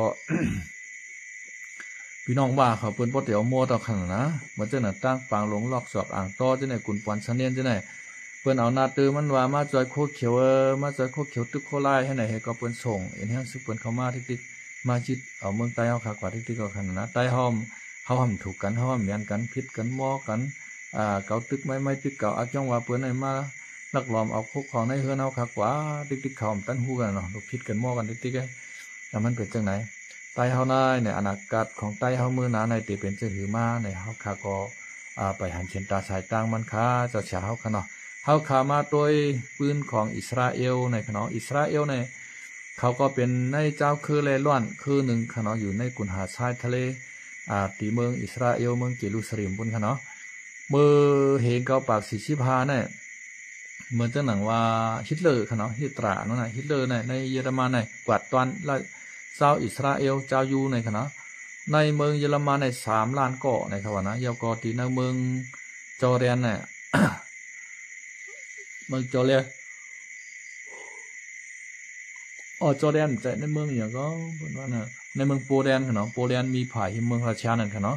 ພີ່ນ້ອງວ່າເຂົາເພິ່ນບໍ່ໄດ້ເອົາໝົດດອກຫັ້ນນະ ເໝືອນຈັ່ງນັ້ນ ຕ່າງປາງຫຼວງ ລອກ ສອກ ອ່າງ ຕໍ່ຈັ່ງໃດ ກຸນປອນ ຊະເນນ ຈັ່ງໃດ ເພິ່ນເອົາໜ້າຕື່ມມັນວ່າມາຈອຍໂຄຂຽວ ເອີ ມາຈອຍໂຄຂຽວຕຶກໂຄລາຍ ເຮັດໃດ ເຮັດກໍເພິ່ນສົ່ງເອັນແຮງຊຶກເພິ່ນເຂົ້າມາຕິກໆ ມາຍຶດເອົາເມືອງໃຕ້ເຮົາຂາກວ່າຕິກໆ ກໍຂະໜາດນະ. ໃຕ້ເຮົາ ເຮົາຫຳຖືກກັນ ເຮົາຫຳແມ່ນກັນ ຜິດກັນໝໍ້ກັນ ອາ ເກົາຕຶກໄມ້ ໄມ້ຕຶກເກົາ ອາ ຈ້ອງວ່າເພິ່ນໃຫ້ມາ ລັກລອບເອົາຄົກຂອງໃນເຮືອນເຮົາຄັກກວ່າ ຕິກໆ ເຂົາມັນຕັນຮູ້ກັນເນາະ ຜິດກັນໝໍ້ກັນຕິກໆ ແລ້ວມັນເປັນຈັ່ງໃດ ໃຕ້ເຮົານາຍ ໃນອະນາກາດຂອງໃຕ້ເຮົາມື້ໜ້າໃນ ເຕເປັນຈັ່ງຫືມາໃນ ເຮົາຄະກໍ ອາ ໄປຫັນເຫັນຕາສາຍຕາມັນຄະ ເຈົ້າຊາເຮົາຄະເນາະ. ເຮົາຄະມາໂຕຍປືນຂອງອິດສະຣາເອວໃນຄະເນາະ ອິດສະຣາເອວໃນ ເຂົາກໍເປັນໃນເຈົ້າເຄີແລດລ້ອນເຄີໜຶ່ງຄະເນາະ ຢູ່ໃນກຸນຫາດຊາຍທະເລ ອາ ທີ່ເມືອງອິດສະຣາເອວ ເມືອງເຈຣູຊາເລັມພຸ້ນຄະເນາະ. ເມື່ອເຮງເກົ້າປາກສີ່ສິບຫ້ານັ້ນ ເໝືອນຈັ່ງໜັງວ່າຮິດເລີຄະເນາະ ຮິດຕຣານັ້ນນະ ຮິດເລີໃນ ໃນເຢຍລະມັນໃນ ກວາດຕ້ອນລະຊາວອິດສະຣາເອວ ຊາວຢິວໃນຄະເນາະ ໃນເມືອງເຢຍລະມັນໃນສາມລ້ານກໍໃນຄະວ່ານະ. ແລ້ວກໍທີ່ໃນເມືອງຈໍແດນນະ ເມືອງຈໍແດນ ອໍ ຈໍແດນ ໃຈໃນເມືອງຫຍັງກໍເພິ່ນວ່ານະ ໃນເມືອງໂປແລນຄະເນາະ ໂປແລນມີຜາຫິມເມືອງຣັດເຊຍນັ້ນຄະເນາະ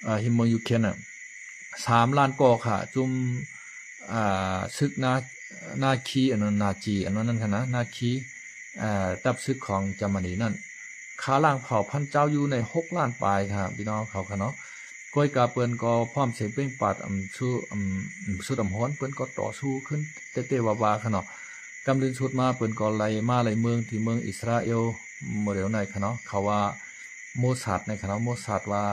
ອາ ຫິມເມືອງຢູເຄຣນນະ ສາມລ້ານກໍຄະ ຈຸ່ມ ອາ ຊຶກນາ ນາຄີ ອັນນັ້ນ ນາຈີ ອັນນັ້ນຄະນະ ນາຄີ ອາ ທັບຊຶກຂອງເຢຍລະມະນີນັ້ນ ຂ້າລ້າງເຜົ່າພັນເຈົ້າຢູ່ໃນຫົກລ້ານປາຍຄະ ພີ່ນ້ອງເຂົາຄະເນາະ. ກ້ອຍກາເພິ່ນກໍພ້ອມເສຍງເປັ່ງປາດ ອຳ ຊຸ ອຳ ອຳ ຊຸດອຳຮອນ ເພິ່ນກໍຕໍ່ສູ້ຂຶ້ນເຕະໆວ່າໆຄະເນາະ. ກຳລຶນສຸດມາເພິ່ນກໍໄລ່ມາໄລ່ເມືອງທີ່ເມືອງອິດສະຣາເອວ ໂມເດວໃນຄະເນາະ ເຂົາວ່າໂມຊາດໃນຄະເນາະ ໂມຊາດວ່າ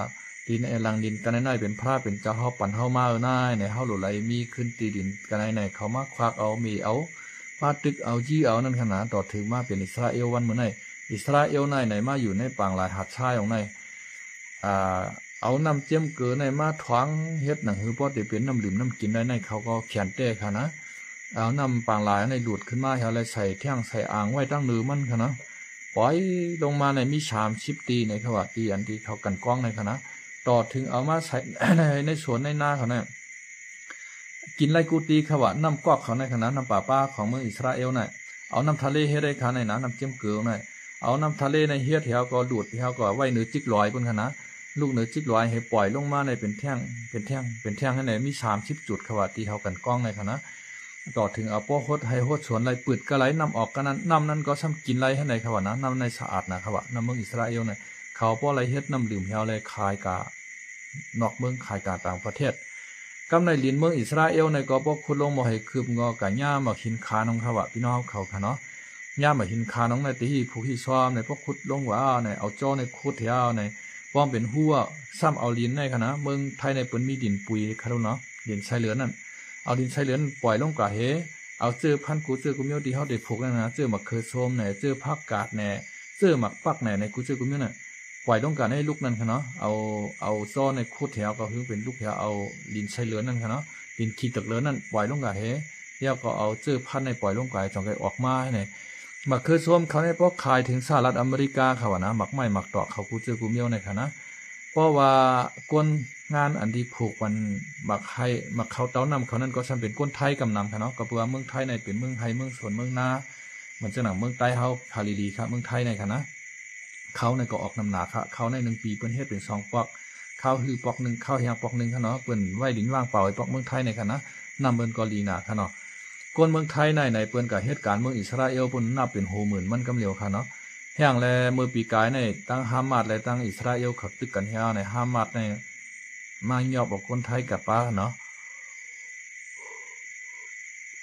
ດິນ ແອ ຫຼັງດິນກະໄນໃນເປັນພະເປັນເຈົ້າ ເຮົາປັນເຮົາມາເອີນາຍໃນ ເຮົາໂລດໄລ່ມີຄືນທີ່ດິນກະໄນໃນ ເຂົາມາຄວັກເອົາ ມີເອົາ ມາຕຶກເອົາ ຢື້ເອົານັ້ນຂະນາດ ຕໍ່ເຖິງມາເປັນອິດສະຣາເອວວັນມື້ໃນ. ອິດສະຣາເອວໃນໃນ ມາຢູ່ໃນປາງລາຍຫາດຊາຍຂອງໃນ ອາ ເອົານ້ຳເຈັມເກີໃນມາຖວາງ ເຮັດໜັງຮືພໍໄດ້ເປັນນ້ຳດື່ມນ້ຳກິນໄດ້ໃນ ເຂົາກໍຂຽນແຕ່ຂະນາດ ເອົານ້ຳປາງລາຍໃນດູດຂຶ້ນມາ ເອົາໄລໃສ່ແທ້ງໃສ່ອ່າງໄວ້ຕັ້ງເໜືອມັນຂະນາດ ປ່ອຍລົງມາໃນມີສາມສິບຕີໃນ ເຂົາວ່າ ຕີອັນທີ່ເຂົາກັ່ນກອງໃນຂະນາດ ຕໍ່ເຖິງເອົາມາໃສ່ໃນ ໃນສວນໃນນາເຂົານະ ກິນໄລ່ກູຕີເຂົາວ່າ ນ້ຳກອກເຂົາໃນຂະນາດ ນ້ຳປະປາຂອງເມືອງອິດສະຣາເອວໃນ ເອົານ້ຳທະເລເຮັດໄດ້ຂະນາດ ນ້ຳເຈັມເກີໃນ ເອົານ້ຳທະເລໃນເຮັດ ແລ້ວກໍດູດ ແລ້ວກໍໄວ້ເໜືອຈິກລອຍພຸ້ນຂະນາດ ລູກເໜືອຈິກລອຍໃຫ້ປ່ອຍລົງມາໃນເປັນແທ່ງ ເປັນແທ່ງ ເປັນແທ່ງໃຫ້ໃນ ມີສາມສິບຈຸດເຂົາວ່າ ທີ່ເຮົາກັ່ນກອງໃນຂະນາດ ຕໍ່ເຖິງເອົາພໍຫົດໄຮ່ຫົດສວນໄລ່ ປືດກະໄຫຼນ້ຳອອກກະນັ້ນ ນ້ຳນັ້ນກໍຊ່ຳກິນໄລ່ໃຫ້ໃນເຂົາວ່ານະ ນ້ຳໃນສະອາດນະເຂົາວ່າ ນ້ຳເມືອງອິດສະຣາເອວໃນ ເຂົາພໍໄລ່ເຮັດນ້ຳດື່ມແລ້ວ ແລ້ວຂາຍກະນອກເມືອງ ຂາຍກະຕ່າງປະເທດ. ກຳໃນດິນເມືອງອິດສະຣາເອວໃນກໍພໍຂຸດລົງບໍ່ໃຫ້ຄືບງໍກະຫຍ້າໝາກຫີນຄານຂອງເຂົາວ່າ ພີ່ນ້ອງເຂົາຂະເນາະ ຫຍ້າໝາກຫີນຄານຂອງໃນ ແຕ່ຮີ້ຜູກຮີ້ຊອມໃນ ພໍຂຸດລົງວ່າໃນ ເອົາຈໍໃນຂຸດແຖວໃນ ປ້ອມເປັນຮົ້ວ ຊ້ຳເອົາດິນໃນຂະນາດ ເມືອງໄທໃນເພິ່ນມີດິນປຸຍຄະເນາະ ດິນໄຊເຫຼືອນນັ້ນ ເອົາດິນໄຊເຫຼືອນປ່ອຍລົງກະເຫ ເອົາເຈີພັນກູເຈີກູມຽວທີ່ເຮົາໄດ້ຜູກນັ້ນນະ ເຈີໝາກເຂືອສົ້ມແດ່ ເຈີຜັກກາດແດ່ ເຈີໝາກປັກແດ່ ໃນກູເຈີກູມຽວນັ້ນ ປ່ອຍລົງກະໃນລຸກນັ້ນຂະເນາະ ເອົາ ເອົາຈໍໃນຂຸດແຖວກໍຄືເປັນລຸກແຖວ ເອົາດິນໄຊເຫຼືອນນັ້ນຂະເນາະ ດິນຂີ້ຕົກເຫຼືອນນັ້ນປ່ອຍລົງກະເຫ ແລ້ວກໍເອົາເຈີພັນໃນປ່ອຍລົງກະໃຫ້ຈອງໄກອອກມາໃນ ໝາກເຂືອສົ້ມເຂົາໃນ ພໍຂາຍເຖິງສະຫະລັດອາເມລິກາເຂົາວ່ານະ ໝາກໄມ້ໝາກຕອກເຂົາກູເຈີກູມຽວໃນຂະນາດ ເພາະວ່າກົນ ງານອັນທີ່ຜູກມັນໝາກໄຮ່ ໝາກເຂົ້າເຕົ້ານ້ຳເຂົານັ້ນກໍຊ່ຳເປັນຄົນໄທກຳນຳຄະເນາະ. ກໍເພາະວ່າເມືອງໄທໃນເປັນເມືອງໄຮ່ເມືອງສວນເມືອງນາ ເໝືອນຈັ່ງໜັງເມືອງໃຕ້ເຮົາຄະລີລີຄະ ເມືອງໄທໃນຄະນະ ເຂົ້າໃນກໍອອກນ້ຳໜາຄະ. ເຂົ້າໃນໜຶ່ງປີເພິ່ນເຮັດເປັນສອງປອກ ເຂົ້າຮືປອກໜຶ່ງ ເຂົ້າແຮງປອກໜຶ່ງຄະເນາະ. ເພິ່ນໄວ້ດິນວ່າງເປົ່າໃຫ້ພວກເມືອງໄທໃນຄະນະ ນ້ຳເພິ່ນກໍລີໜາຄະເນາະ. ຄົນເມືອງໄທໃນ ໃນເພິ່ນກໍເຮັດການເມືອງອິດສະຣາເອວ ເພິ່ນນັບເປັນໂຫໝື່ນມັນກຳຫຼຽວຄະເນາະ. ແຮງແລະເມື່ອປີກາຍໃນ ທັງຮາມາດ ແລະ ທັງອິດສະຣາເອວ ເຂົາຕຶກກັນແຮງໃນ ຮາມາດໃນ ມາຍອບເອົາຄົນໄທກັບປາເນາະ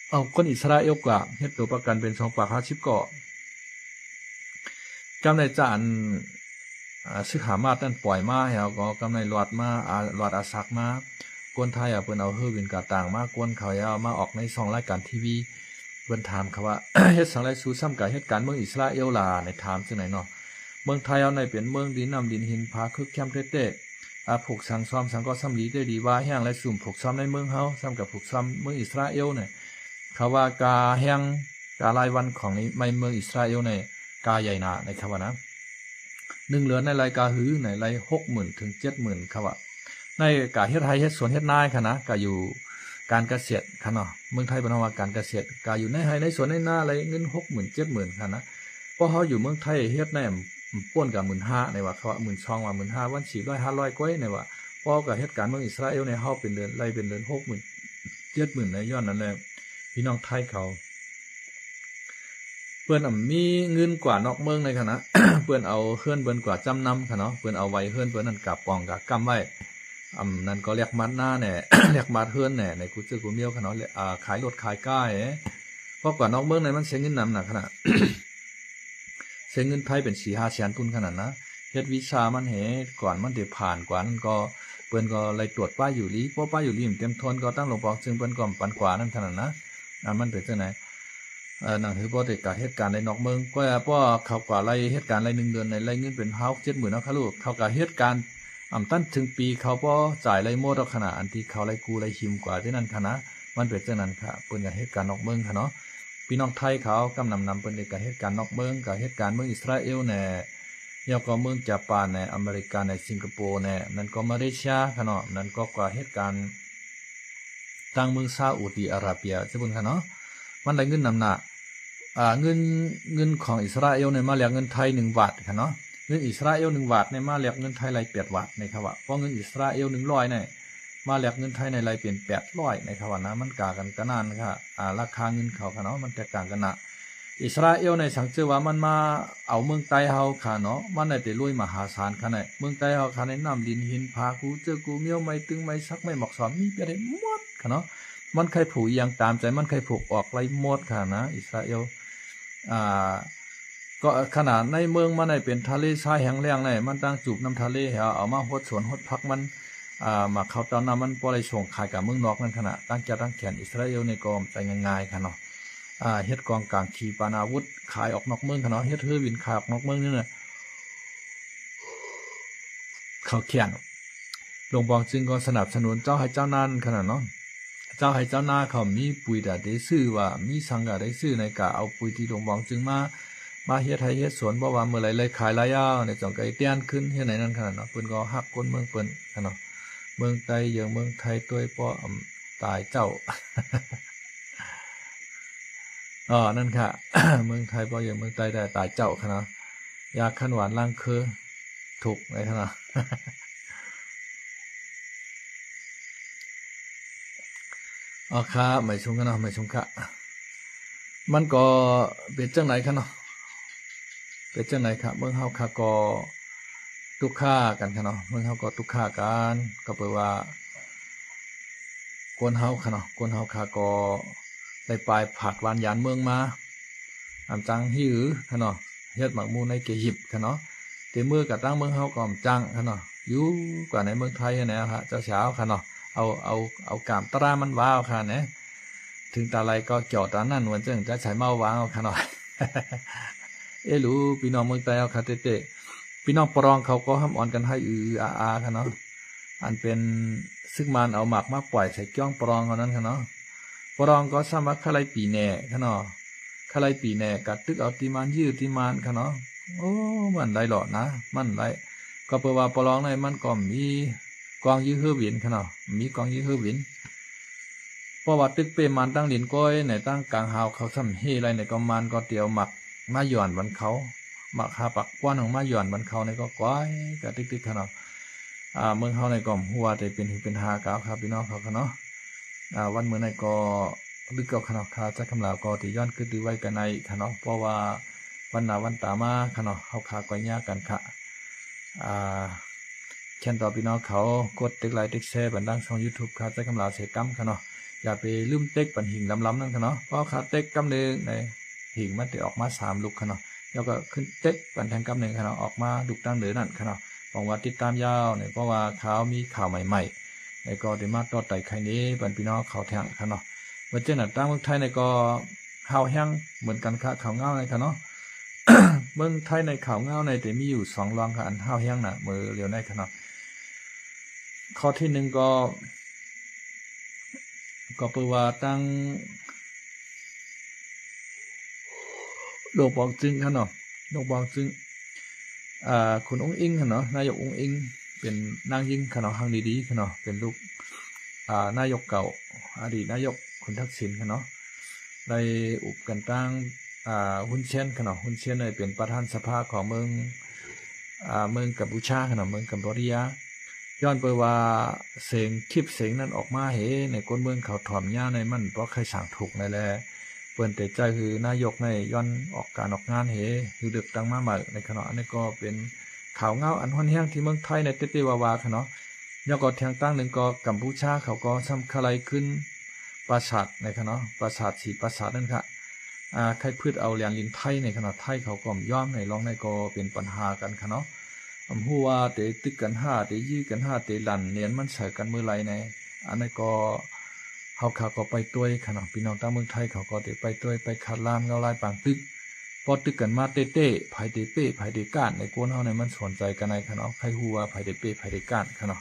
ເອົາຄົນອິດສະຣາເອວກວ່າ ເຮັດໂຕປະກັນເປັນສອງປາກຫ້າສິບກໍ ກຳໃນຈານ ອາ ຊຶກຮາມາດນັ້ນປ່ອຍມາແລ້ວກໍ ກຳໃນລອດມາ ອາ ລອດອາສັກມາ ຄົນໄທອະ ເພິ່ນເອົາເຮີວິນກາຕ່າງມາກວນເຂົາ ແລ້ວມາອອກໃນຊ່ອງລາຍການທີວີ ເພິ່ນຖາມເຂົາວ່າ ເຮັດສັງແລສູຊ່ຳກະເຮັດການເມືອງອິດສະຣາເອວລະ ໃນຖາມຈັ່ງໃດເນາະ. ເມືອງໄທເຮົາໃນເປັນເມືອງດິນນ້ຳດິນຫີນ ຜາຄຶກແຄມແທ້ໆ ອາ ຜູກສັງຊອມສັງກໍຊ່ຳດີແຕ່ດີວ່າແຮງ ແລະ ຊຸມຜູກຊອມໃນເມືອງເຮົາ ຊ່ຳກະຜູກຊອມເມືອງອິດສະຣາເອວນີ້ ເຂົາວ່າກາແຮງ ກາລາຍວັນຂອງໃນເມືອງອິດສະຣາເອວນີ້ ກາໃຫຍ່ໜາໃນເຂົາວ່ານະ ໜຶ່ງເດືອນໃນລາຍກາຫືໃນລາຍຫົກໝື່ນເຖິງເຈັດໝື່ນເຂົາວ່າ ໃນກາເຮັດໄຮ່ເຮັດສວນເຮັດນາຄະນະ ກາຢູ່ການກະເສດຄະເນາະ. ເມືອງໄທເພິ່ນເວົ້າການກະເສດ ກາຢູ່ໃນໄຮ່ໃນສວນໃນນາລາຍເງິນຫົກໝື່ນເຈັດໝື່ນຄະນະ. ເພາະເຮົາຢູ່ເມືອງໄທເຮັດໃນ ອືມ ປ່ນກະໝື່ນຫ້າໃນວ່າ ເຂົາວ່າໝື່ນສອງວ່າໝື່ນຫ້າ ວັນສີ່ຮ້ອຍຫ້າຮ້ອຍກວ່າໃນວ່າ ພໍກະເຮັດການເມືອງອິດສະຣາເອວໃນເຮົາເປັນເດືອນ ລາຍເປັນເດືອນຫົກໝື່ນເຈັດໝື່ນໃນ ຍ້ອນນັ້ນແຫຼະ ພີ່ນ້ອງໄທເຂົາ ເພິ່ນ ອາ ມີເງິນກວ່ານອກເມືອງໃນຄະນະ ເພິ່ນເອົາເຮືອນເພິ່ນກວ່າຈຳນຳຄະເນາະ ເພິ່ນເອົາໄວ້ເຮືອນເພິ່ນນັ້ນກະປອງກະກຳໄວ້ ອຳ ນັ້ນກໍແລກໝາດນາແດ່ ແລກໝາດເຮືອນແດ່ ໃນກູເຈີກູມຽວຄະເນາະ ອາ ຂາຍລົດຂາຍກາແດ່ ເພາະກວ່ານອກເມືອງໃນມັນເສຍເງິນນຳນະຄະນະ ເສຍເງິນໄທເປັນສີ່ຫ້າແສນພຸ້ນຂະໜາດນະ ເຮັດວີຊາມັນແຮ ກ່ອນມັນໄດ້ຜ່ານກວ່ານັ້ນກໍ ເພິ່ນກໍໄລ່ກວດປ້າຍຢູ່ລີ ພໍປ້າຍຢູ່ລີມັນເຕັມທົນກໍ ທາງຫຼວງປອງຊຶງເພິ່ນກໍບໍ່ປັນກວ່ານັ້ນຂະໜາດນະ ອັນມັນເປັນຈັ່ງໃດ ເອີ ໜັງສືບໍ່ໄດ້ກາເຮັດການໄດ້ນອກເມືອງ ກໍເພາະເຂົາກວ່າໄລ່ເຮັດການໄລ່ໜຶ່ງເດືອນໄດ້ໄລ່ເງິນເປັນຫ້າຫົກເຈັດໝື່ນເນາະ ຄະລູກ ເຂົາກະເຮັດການ ອຳ ຕັນເຖິງປີເຂົາບໍ່ຈ່າຍໄລ່ໝົດດອກຂະນະ ອັນທີ່ເຂົາໄລ່ກູ້ໄລ່ຫິມກວ່າຈັ່ງນັ້ນຂະນະ ມັນເປັນຈັ່ງນັ້ນຄະ ເພິ່ນກະເຮັດການນອກເມືອງຄະເນາະ ພີ່ນ້ອງໄທເຂົາກຳນຳນຳ ເພິ່ນໄດ້ກາເຮັດການນອກເມືອງ ກະເຮັດການເມືອງອິດສະຣາເອວແດ່ ແລ້ວກໍເມືອງຈາປານແດ່ ອາເມລິກາແດ່ ສິງກະໂປແດ່ ນັ້ນກໍມາເລເຊຍຄະເນາະ ນັ້ນກໍກວ່າເຮັດການ ທາງເມືອງຊາອຸດີອາຣາເບຍ ຈັ່ງພຸ້ນຄະເນາະ ມັນໄດ້ເງິນນຳໜ້າ ອາ ເງິນ ເງິນຂອງອິດສະຣາເອວນີ້ມາແລກເງິນໄທໜຶ່ງບາດຄະເນາະ ເງິນອິດສະຣາເອວໜຶ່ງບາດນີ້ມາແລກເງິນໄທໄດ້ແປດບາດໃນຄະວ່າ ເພາະເງິນອິດສະຣາເອວໜຶ່ງຮ້ອຍນີ້ມາແລກເງິນໄທໃນໄດ້ເປັນແປດຮ້ອຍໃນຄະວ່ານະ ມັນກາກັນກະນານຄະ ອາ ລາຄາເງິນເຂົາຄະເນາະ ມັນແຕກຕ່າງກັນນະ ອິດສະຣາເອວໃນສັງເຊີວ່າມັນມາເອົາເມືອງໃຕ້ເຮົາຄະເນາະ ມັນໄດ້ແຕ່ລວຍມະຫາສານຄະໃນ ເມືອງໃຕ້ເຮົາຄະໃນ ນ້ຳດິນຫີນຜາ ກູເຈີກູມຽວ ໄມ້ຕຶງໄມ້ສັກ ໄມ້ໝອກສອມ ມີປຽບໄດ້ໝົດຄະເນາະ ມັນໃຄ່ຜູກອີ່ຫຍັງຕາມໃຈ ມັນໃຄ່ຜູກອອກໄດ້ໝົດຄະນະ ອິດສະຣາເອວ ອາ ກໍຂະໜາດໃນເມືອງມັນໃນເປັນທະເລຊາຍແຫ້ງແລ້ງໃນ ມັນຕັ້ງຈູບນ້ຳທະເລ ເອົາມາຫົດສວນຫົດຜັກມັນ ອາ ມາເຂົ້າເຕົ້ານ້ຳມັນ ພໍໄດ້ສົ່ງຂາຍກັບເມືອງນອກນັ້ນຂະນະ ຕັ້ງແຈຕັ້ງແຂນ ອິດສະຣາເອວໃນກໍໃຈງ່າຍໆຄະເນາະ ອາ ເຮັດກອງກາງຂີປານາວຸດຂາຍອອກນອກເມືອງຄະເນາະ ເຮັດເຮືອບິນຂາຍອອກນອກເມືອງນີ້ນະ ເຂົາແຂນ ຫຼວງບອງຊຶງກໍສະໜັບສະໜູນເຈົ້າໄຮ່ເຈົ້ານານັ້ນຂະໜາດເນາະ ເຈົ້າໄຮ່ເຈົ້ານາເຂົາມີປຸ໋ຍກະໄດ້ຊື້ ວ່າມີສັງກະໄດ້ຊື້ໃນ ກະເອົາປຸ໋ຍທີ່ຫຼວງບອງຊຶງມາ ມາເຮັດໄຮ່ເຮັດສວນ ເພາະວ່າເມື່ອໄລໄດ້ຂາຍຫຼາຍຍາວໃນ ຈອງກະໄດ້ແຕ່ນຂຶ້ນເຮັດໃນນັ້ນຂະໜາດເນາະ ເພິ່ນກໍຮັກຄົນເມືອງເພິ່ນຂະໜາດເນາະ ເມືອງໃຕ້ເຢີງເມືອງໄທ ໂຕຍ ປໍອຳ ຕາຍເຈົ້າ ອໍ ນັ້ນຄະ ເມືອງໄທ ປໍເຢີງເມືອງໃຕ້ ຕາຍເຈົ້າຂະໜາດ ຢາຄັນຫວານລ້າງຄື ທຸກໃນຂະໜາດ ອໍ ຄະ ໄໝຊຸງຄະເນາະ ໄໝຊຸງຄະ ມັນກໍເປັນຈັ່ງໃດຄະເນາະ ເປັນຈັ່ງໃດຄະ ເມືອງເຮົາຄະກໍ ຕຸກຄະກັນຄະເນາະ ເມືອງເຮົາກໍຕຸກຄະກັນ ກໍແປວ່າ ຄົນເຮົາຄະເນາະ ຄົນເຮົາຄະກໍໄດ້ປາຍຜາດຫວານຢານເມືອງມາ ອຳຈັງຫິວຄະເນາະ ເຮັດໝາກໝູ່ໃນເກຫິບຄະເນາະ ແຕ່ເມືອກະຕັ້ງເມືອງເຮົາກໍອຳຈັງຄະເນາະ ຢູ່ກວ່າໃນເມືອງໄທຫັ້ນແຫຼະ ເຈົ້າສາວຄະເນາະ ເອົາ ເອົາ ເອົາກາມຕະລາມັນວ່າເອົາຄະແນ ເຖິງຕາໄລກໍຈອດຕານັ້ນ ວ່າຈັ່ງຈະໃສ່ເມົາວ່າເອົາຄະເນາະ ເອ ຫຼື ພີ່ນ້ອງເມືອງໃຕ້ເຮົາຄະເຕະ ພີ່ນ້ອງປະລອງເຂົາກໍຫ້ຳອອນກັນໄຫ້ອືອອາອາຄະເນາະ ອັນເປັນຊຶກມານເອົາໝາກມາປ່ອຍໃສ່ກ້ອງປະລອງເຮົານັ້ນຄະເນາະ ປະລອງກໍຊ້ຳວ່າຄະໄລປີແໜ່ຄະເນາະ ຄະໄລປີແໜ່ກະຕຶກເອົາຕີມານ ຢື້ຕີມານຄະເນາະ ໂອ້ ມັນໄດ້ເລາະນະ ມັນໄດ້ ກໍເພາະວ່າປະລອງໃນມັນກໍມີ ກອງຢີເຮີວິນຂະເນາະ ມີກອງຢີເຮີວິນ. ເພາະວ່າຕຶກເປ້ມານຕັ້ງດິນກ້ອຍໃນຕັ້ງກາງຫາວເຂົາຊ່ຳເຮໄລໃນກໍມານກໍຕຽວໝາກມາຢອນບັນເຂົາ ໝາກຫາປາກກວ້ານອອກມາຢອນບັນເຂົາໃນກໍກ້ອຍກະຕຶກໆຂະເນາະ. ອາ ເມືອງເຮົາໃນກໍບໍ່ຮູ້ວ່າຈະເປັນຫືເປັນຫາກາວຄະພີ່ນ້ອງເຂົາຂະເນາະ. ອາ ວັນມື້ໃນກໍດຶກເອົາຂະເນາະ ຂ້າຈັກຄຳລາວກໍຈະຍ້ອນກຶດໄວ້ກັນໃນຂະເນາະ ເພາະວ່າວັນໜ້າວັນຕາມາຂະເນາະ ເຮົາຂາກໍຍາກັນຂະ. ອາ ແຄ່ນຕໍ່ພີ່ນ້ອງເຂົາກົດເຕັກໄລເຕັກແຊບັນດັງຊ່ອງຢູທູບຂ້າຈັກຄຳລາວເສກຳຂະເນາະ. ຢ່າໄປລືມເຕັກບັນຫິງລຳໆນັ້ນຂະເນາະ ເພາະຂ້າເຕັກກຳໜຶ່ງໃນຫິງມັນຈະອອກມາສາມລູກຂະເນາະ ແລ້ວກໍຂຶ້ນເຕັກບັນແທງກຳໜຶ່ງຂະເນາະ ອອກມາລູກຕັ້ງເດີນັ້ນຂະເນາະ. ຫວັງວ່າຕິດຕາມຍາວໃນ ເພາະວ່າຂ່າວມີຂ່າວໃໝ່ໆ ແລ້ວກໍໄດ້ມາຕໍ່ໄຕ່ໄຂເນບັນພີ່ນ້ອງເຂົາແທ້ງຂະເນາະ. ເໝືອນຈັ່ງນັ້ນ ຕາງເມືອງໄທໃນກໍ ຮ້າວແຮງເໝືອນກັນຄະ ຂ່າວເງົາໃນຂະເນາະ. ເມືອງໄທໃນຂ່າວເງົາໃນຈະມີຢູ່ສອງລອງຄະ ອັນຮ້າວແຮງນະ ເມື່ອລຽວໃນຂະເນາະ. ຂໍ້ທີໜຶ່ງກໍ ກໍເປີວ່າຕັ້ງ ຫຼວງປອງຈຶງຂະເນາະ ຫຼວງປອງຈຶງ ອາ ຄຸນອຸ້ງອິງຂະເນາະ ນາຍົກອຸ້ງອິງ ເປັນນາງຍິງຂະເນາະ ຮັ່ງດີໆຂະເນາະ ເປັນລູກ ອາ ນາຍົກເກົ່າ ອະດີດນາຍົກຄຸນທັກສິນຂະເນາະ ໄດ້ອຸບກັນຕັ້ງ ອາ ຮຸນເຊນຂະເນາະ. ຮຸນເຊນນີ້ເປັນປະທານສະພາຂອງເມືອງ ອາ ເມືອງກຳປູຊາຂະເນາະ ເມືອງກຳປູດຽ ຍ້ອນເປີວ່າເສງຄລິບເສງນັ້ນອອກມາເຫ ໃນຄົນເມືອງເຂົາຖອມຍາໃນມັນບໍ່ໃຄ່ສາງທຸກໃນແລ ເພິ່ນແຕ່ໃຈຄືນາຍົກໃນຍ້ອນອອກການອອກງານເຫ ຄືເລືອກຕັ້ງມາໃໝ່ໃນຂະເນາະ. ອັນນີ້ກໍເປັນຂ່າວເງົາອັນຮ້ອນແຮງທີ່ເມືອງໄທໃນເຕໆວ່າໆຂະເນາະ. ແລ້ວກໍທາງຕັ້ງໜຶ່ງກໍກຳປູຊາເຂົາກໍຊ່ຳຄະໄລຄືນປາສາດໃນຂະເນາະ ປາສາດສີປາສາດນັ້ນຄະ ອາ ໃຄ່ພືດເອົາແລນດິນໄທໃນຂະເນາະ. ໄທເຂົາກໍບໍ່ຍອມໃນລອງໃນກໍເປັນປັນຫາກັນຂະເນາະ. ອຳຮູ້ວ່າເຕຕຶກກັນຫາ ເຕຢື້ກັນຫາ ເຕຫຼັນເນນມັນໃສ່ກັນເມື່ອໃດໃນ ອັນນັ້ນກໍ ເຮົາຂ້າກໍໄປຕົວຍຂະເນາະ ພີ່ນ້ອງຕາງເມືອງໄທເຂົາກໍໄດ້ໄປຕົວຍໄປຄັດລານເງົາລາຍປາງຕຶກ ພໍຕຶກກັນມາເຕໆ ໃຜເຕເປ້ ໃຜເຕກ້ານ ໃນກົນເຮົາໃນມັນສົນໃຈກັນໃນຂະເນາະ ໃຄ່ຮູ້ວ່າໃຜເຕເປ້ ໃຜເຕກ້ານຂະເນາະ.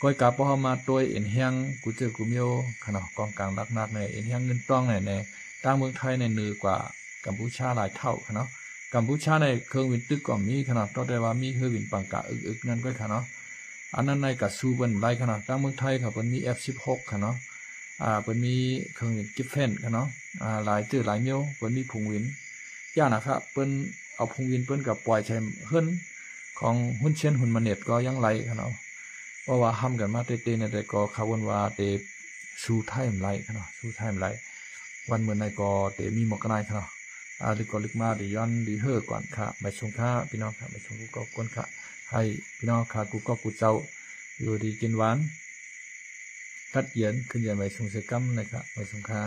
ກ້ອຍກາພໍເຮົາມາຕົວຍເອັນແຮງກູເຈີກູມຽວຂະເນາະ ກອງກາງຫຼັກໜັກໃນເອັນແຮງເງິນຕ້ອງໃນ ໃນຕາງເມືອງໄທໃນເໜືອກວ່າກຳປູຊາຫຼາຍເທົ່າຂະເນາະ. ກຳປູຊາໃນເຄື່ອງບິນຕຶກກໍມີຂະເນາະ ຕໍ່ແຕ່ວ່າມີເຮືອບິນປັງກາອຶກໆນັ້ນກ້ອຍຂະເນາະ. ອັນນັ້ນໃນກະສູ້ເພິ່ນບໍ່ໄດ້ຂະເນາະ. ທາງເມືອງໄທເຂົາເພິ່ນມີເອັຟສິບຫົກຂະເນາະ ອາ ເພິ່ນມີເຄື່ອງບິນກິບເຟນຂະເນາະ ອາ ຫຼາຍຈື່ຫຼາຍມຽວ ເພິ່ນມີຝູງບິນຢ່າງນະຄະ ເພິ່ນເອົາຝູງບິນເພິ່ນກະປ່ອຍໃສ່ເຮືອນຂອງຮຸນເຊນ ຮຸນມາເນັດກໍຍັງໄຫຼຂະເນາະ. ເພາະວ່າຫ້ຳກັນມາເຕໆ ແຕ່ກໍຂະວົນວ່າເຕສູ້ໄທບໍ່ໄດ້ຂະເນາະ ສູ້ໄທບໍ່ໄດ້. ວັນມື້ໃນກໍເຕມີໝົດກະໄນຂະເນາະ. ອາ ລຶກກໍລຶກມາເດຍ້ອນດີເຮີກ່ອນຂະ ໄໝສູງຂະ ພີ່ນ້ອງຂະ ໄໝສູງກູກອກກົນຂະ ໃຫ້ພີ່ນ້ອງຂະ ກູກອກກູເຈົ້າ ຢູ່ດີກິນຫວານ ກັດເຢັນ ຂຶ້ນເຢັນ ໄໝສູງເສກຳນະຂະ ໄໝສູງຂະ.